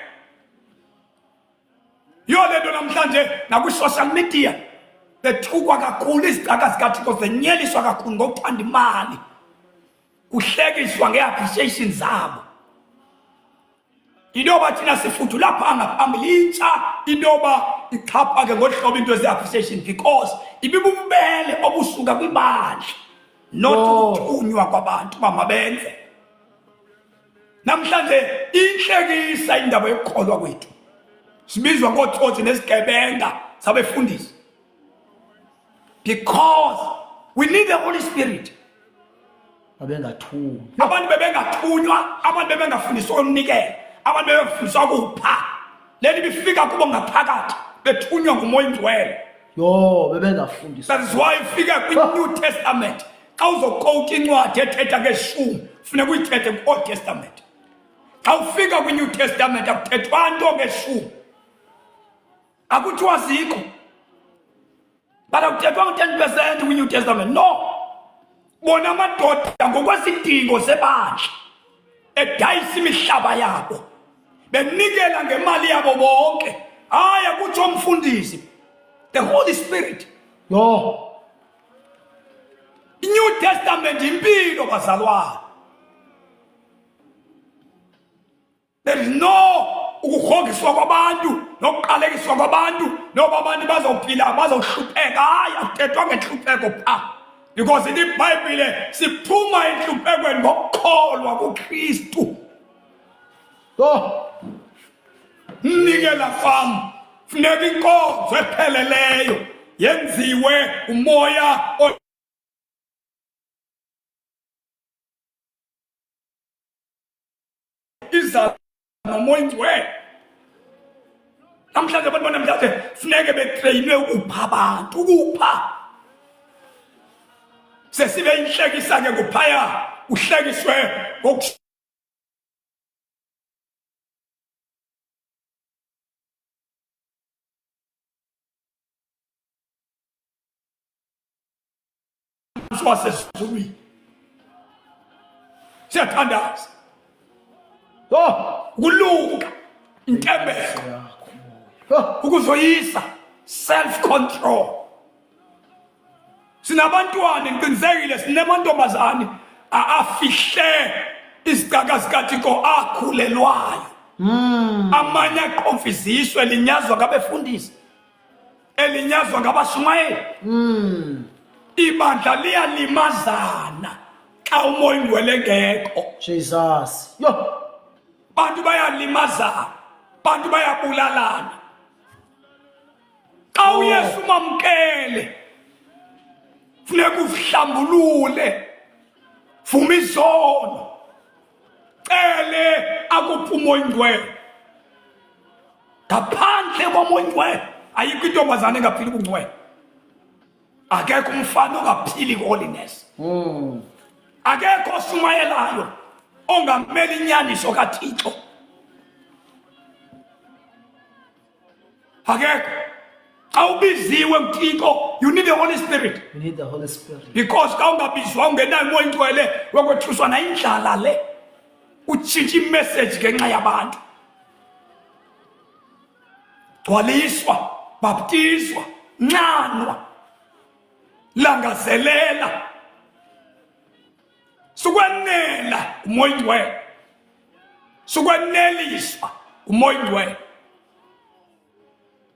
[SPEAKER 1] Yiyo le nto namhlanje nakwi-social media bethukwa kakhulu izicaka zikaThixo, zenyeliswa kakhulu ngokuthanda imali, kuhlekiswa ngee-appreciation zabo. Into yoba thina sifudula phaa ngaphambili intsha, into yoba ixhaphake ngolu hlobo into ezi-appreciation because ibibububele obusuka kwibandla, not ukuthunywa kwabantu uba mabenze. Namhlanje intlekisa indaba yokukholwa kwethu, sibizwa ngootsotsi nezigebenga sabefundisi because we need the Holy Spirit.
[SPEAKER 2] Babengathunywa.
[SPEAKER 1] Abantu bebengathunywa, abantu bebengafundiswa umnikelo, abantu bebengafundiswa ukupha. Leli bifika kubo ngaphakathi bethunywa ngumoya ingcwele.
[SPEAKER 2] Yho, bebengafundiswa.
[SPEAKER 1] That is why ifika kwi-New Testament. Xa uzokowuta incwadi ethetha ngeshumi, funeka uyithethe kwi-Old Testament. Xa ufika kwi-New Testament akuthethwa nto ngeshumi. Akuthiwa zikho. But akuthethwa ngo-10% kwi-New Testament. No. Bona amadoda ngokwesidingo sebandla edayisa imihlaba yabo, benikela ngemali yabo bonke. Hayi, akutsho umfundisi. The Holy Spirit.
[SPEAKER 2] Yho.
[SPEAKER 1] I-New Testament impilo bazalwane. There is no ukugroggiswa kwabantu nokuqalekiswa kwabantu noba abantu bazophila bazohlupheka. Hayi, akuthethwa ngentlupheko pha, because ithi iBhayibhile siphuma entluphekweni ngokukholwa kuKristu.
[SPEAKER 2] Oh.
[SPEAKER 1] Mnikela kwam funeka inkonzo epheleleyo yenziwe umoya iza nomoya ingcwele. Namhlanje abantu banamhlanje funeke betreyinwe ukupha abantu, ukupha. Sesibe inhlekisa ke kuphaya, uhlekiswe wasezulwini. Siyathandaza.
[SPEAKER 2] Oh,
[SPEAKER 1] ukulunga, intembeko, ukuzoyisa, self control. Sinabantwana, ngiqinisekile sinemantombazane afihle izicaka zikaThixo akhulelwayo. Amanye aqomfiziswe linyazwa ngabefundisi, elinyazwa ngabashumayeli. Ibandla liyalimazana xa umoya ingcwele engekho.
[SPEAKER 2] Jesus. Yo.
[SPEAKER 1] Bantu bayalimazana, bantu bayabulalana. Xa
[SPEAKER 2] Oh.
[SPEAKER 1] uYesu mamkele, funeka uzihlambulule, vuma izono, cele akuphe umoya ingcwele. Ngaphandle komoya ingcwele ayikho intombazana engaphili ubungcwele, akekho umfana ongaphili holiness. Akekho oshumayelayo ongameli inyaniso kaThixo, akekho. Xa ubiziwe nguThixo, you need the Holy Spirit.
[SPEAKER 2] You need the Holy Spirit.
[SPEAKER 1] Because xa ungabizwa, ungenayo umoya ingcwele, wokwethuswa nayindlala le, utshintsha imessage ngenxa yabantu. Gcwaliswa, baptizwa, nxanwa, langazelela, sukwenela umoya ingcwele, sukweneliswa umoya ingcwele,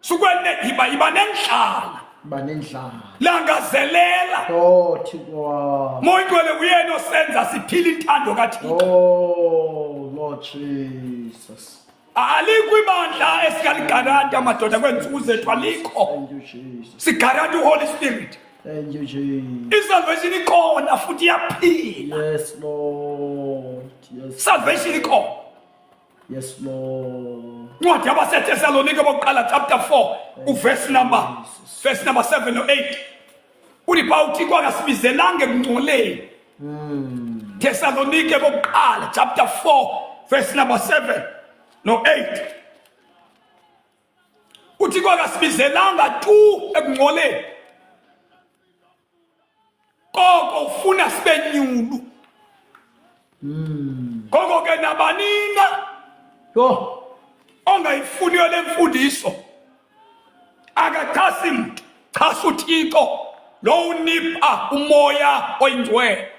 [SPEAKER 1] sukwene yiba nendlala,
[SPEAKER 2] Ba nendlala.
[SPEAKER 1] Langazelela.
[SPEAKER 2] Oh, Thixo wam.
[SPEAKER 1] Moya ingcwele uyena osenza siphile intando kaThixo.
[SPEAKER 2] Oh, Lord Jesus.
[SPEAKER 1] Alikho ibandla esingaligaranti amadoda kweentsuku zethu, alikho.
[SPEAKER 2] Thank you, Jesus.
[SPEAKER 1] Sigaranti uHoly Spirit.
[SPEAKER 2] Thank you, Jesus.
[SPEAKER 1] Isalvation ikhona futhi iyaphila.
[SPEAKER 2] Yes, Lord. Yes.
[SPEAKER 1] Salvation ikhona.
[SPEAKER 2] Yes, Lord.
[SPEAKER 1] Incwadi yabaseThesalonika bokuqala chapter 4 uverse number verse number 7 no 8 uthi pha uThixo akasibizelanga ekungcoleni. Thessalonike bokuqala chapter 4 verse number 7 no 8 uThixo akasibizelanga tu ekungcoleni, koko ufuna sibe nyulu. Ngoko ke nabanina
[SPEAKER 2] Yho.
[SPEAKER 1] ongayifuniyo le mfundiso akachasi mntu, chasa uThixo lo unipha umoya oyingcwele.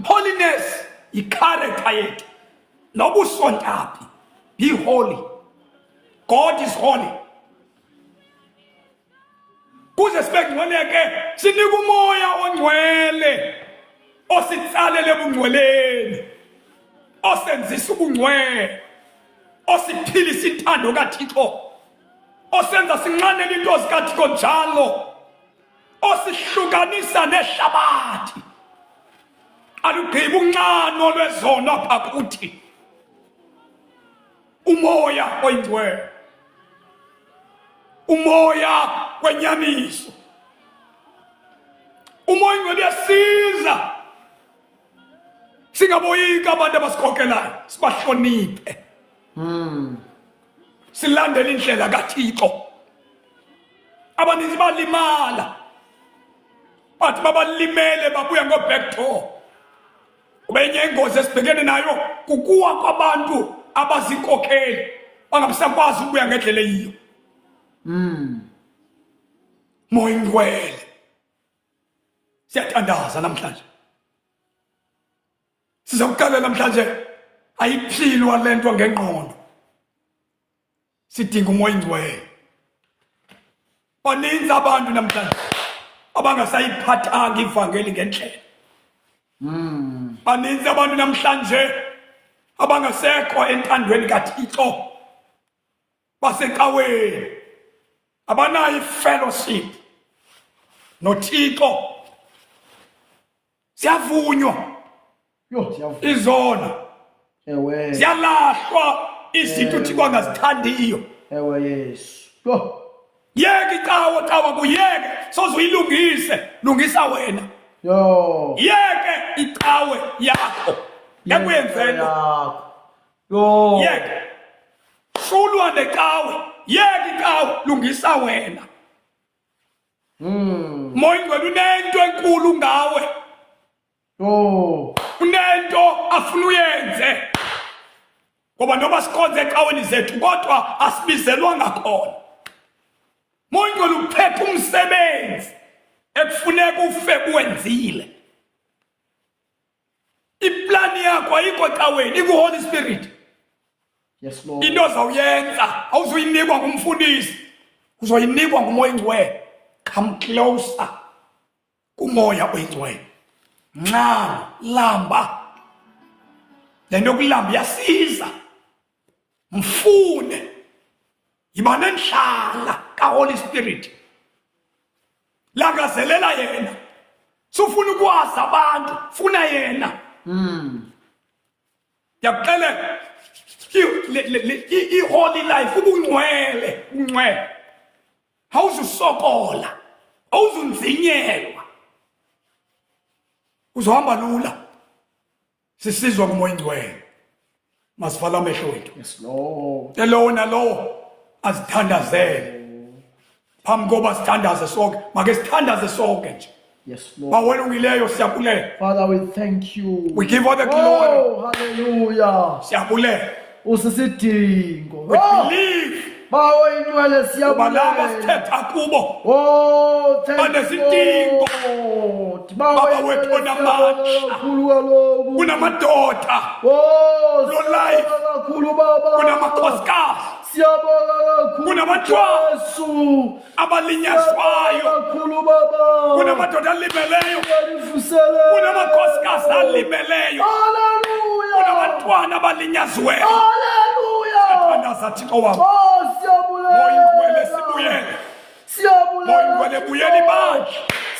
[SPEAKER 1] Holiness yicharacter yethu, noba usontaphi, be holy. God is holy. Kuze sibe ngcwele ke sinika umoya ongcwele ositsalele ebungcweleni, osenzisa ubungcwele, osiphilisa intando kaThixo, osenza sinxanele into zikaThixo njalo, osihlukanisa nehlabathi. Alugqiba unxano lwezono apha kuthi umoya oyingcwele, umoya wenyaniso. Umoya oyingcwele uyasiza singaboyiki abantu abasikhokelayo, sibahloniphe, silandele indlela kaThixo. Abaninzi balimala, bathi babalimele babuya ngo-back door. Kuba enye ingozi esibhekene nayo kukuwa kwabantu abazinkokheli, bangabisakwazi ukubuya ngendlela eyiyo. Moya ingcwele, siyathandaza namhlanje, siza kuqala namhlanje. Ayiphilwa le nto ngengqondo, sidinga umoya ingcwele. Baninzi abantu namhlanje abangasayiphathanga ivangeli ngendlela. Baninzi abantu namhlanje abangasekho entandweni kaThixo, basecaweni, abanayo ifellowship noThixo. Siyavunywa.
[SPEAKER 2] Yho, siyavunywa.
[SPEAKER 1] Izono.
[SPEAKER 2] Ewe.
[SPEAKER 1] Ziyalahlwa izinto uThixo angazithandiyo.
[SPEAKER 2] Ewe, Yesu. Yho.
[SPEAKER 1] Yeke icawa, cawa kuyeke, soze uyilungise, lungisa wena.
[SPEAKER 2] Yho.
[SPEAKER 1] Yeke icawe yakho. Ngeke uyenze nto.
[SPEAKER 2] Yakho. Yho.
[SPEAKER 1] Yeke. Hlulwa necawe, yeke icawe, lungisa wena. Moya ingcwele unento enkulu ngawe.
[SPEAKER 2] Oh.
[SPEAKER 1] Unento afuna uyenze. Ngoba noma sikhonze ecaweni zethu kodwa asibizelwanga khona. Moya ingcwele uphethe umsebenzi ekufuneka ufe uwenzile. Iplani yakho ayikho ecaweni, iku-Holy Spirit.
[SPEAKER 2] Yes, Lord.
[SPEAKER 1] Into ozawuyenza awuzuyinikwa ngumfundisi, uzoyinikwa nguMoya Ingcwele. Come closer kuMoya Oyingcwele. Nxama, lamba. Le nto yokulamba iyasiza. Mfune. Yiba nendlala kaHoly Spirit. Langazelela yena. Sufuna ukwazi abantu, funa yena. Ndiyakuxelela, i-holy life, ubungcwele, ubungcwele. Awuzusokola, awuzunzinyelwa. Uzohamba lula. Sisizwa nguMoya Ingcwele. Masivala amehlo wethu.
[SPEAKER 2] Yes, Lord.
[SPEAKER 1] Elowo nalowo azithandazele. Phambi koba sithandaze sonke, make sithandaze sonke nje.
[SPEAKER 2] Yes, Lord.
[SPEAKER 1] Bawelungileyo siyabulela.
[SPEAKER 2] Father, we thank you.
[SPEAKER 1] We give all the glory.
[SPEAKER 2] Oh, hallelujah.
[SPEAKER 1] Siyabulela.
[SPEAKER 2] Usisidingo.
[SPEAKER 1] We
[SPEAKER 2] Oh,
[SPEAKER 1] believe
[SPEAKER 2] Bawo ingcwele
[SPEAKER 1] kuba labo
[SPEAKER 2] siyabulela.
[SPEAKER 1] sithetha kubo
[SPEAKER 2] Oh, thank you,
[SPEAKER 1] Banesidingo.
[SPEAKER 2] Lord. Bawo
[SPEAKER 1] Baba
[SPEAKER 2] ingcwele
[SPEAKER 1] wethu onamandla.
[SPEAKER 2] siyabonga kakhulu kaloku.
[SPEAKER 1] Kunamadoda.
[SPEAKER 2] Oh,
[SPEAKER 1] Lo life.
[SPEAKER 2] siyabonga kakhulu baba.
[SPEAKER 1] Kunamakhosikazi.
[SPEAKER 2] Siyabonga kakhulu.
[SPEAKER 1] Kunabantwana.
[SPEAKER 2] Jesu.
[SPEAKER 1] Abalinyazwayo.
[SPEAKER 2] Kakhulu baba.
[SPEAKER 1] Kunamadoda alimeleyo.
[SPEAKER 2] Uyanivuselela.
[SPEAKER 1] Kunamakhosikazi alimeleyo.
[SPEAKER 2] Hallelujah.
[SPEAKER 1] Kunabantwana abalinyaziweyo.
[SPEAKER 2] Hallelujah.
[SPEAKER 1] Thandaza Thixo wam.
[SPEAKER 2] Oh, siyabulela.
[SPEAKER 1] Moya Ingcwele sibuyele.
[SPEAKER 2] Siyabulela.
[SPEAKER 1] Moya Ingcwele buyela ibandla.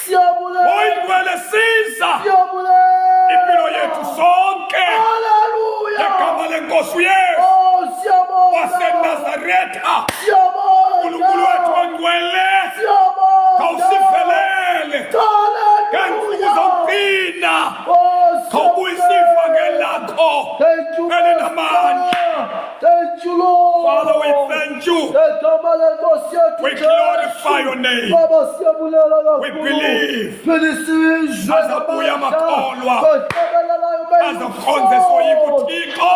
[SPEAKER 2] Siyabulela.
[SPEAKER 1] Moya Ingcwele siza.
[SPEAKER 2] Siyabulela.
[SPEAKER 1] Impilo yethu sonke.
[SPEAKER 2] Hallelujah.
[SPEAKER 1] Ngegama lenkosi uYesu.
[SPEAKER 2] Oh, siyabonga.
[SPEAKER 1] Wasenazaretha.
[SPEAKER 2] Siyabonga.
[SPEAKER 1] uNkulunkulu wethu ongcwele.
[SPEAKER 2] Siyabonga.
[SPEAKER 1] Khawusivelele.
[SPEAKER 2] Hallelujah.
[SPEAKER 1] Ngeensuku zokugcina.
[SPEAKER 2] Oh,
[SPEAKER 1] Khawubuyise
[SPEAKER 2] siyabonga.
[SPEAKER 1] ivangeli lakho.
[SPEAKER 2] Thank you,
[SPEAKER 1] Elinamandla.
[SPEAKER 2] Master. Thank you, Lord.
[SPEAKER 1] Father, we thank you.
[SPEAKER 2] Ngegama lenkosi yethu
[SPEAKER 1] We glorify your name.
[SPEAKER 2] Baba siyabulela kakhulu.
[SPEAKER 1] We believe.
[SPEAKER 2] Philisizwe.
[SPEAKER 1] Azabuya amakholwa.
[SPEAKER 2] Azakhonze
[SPEAKER 1] Azakhonze soyika uThixo.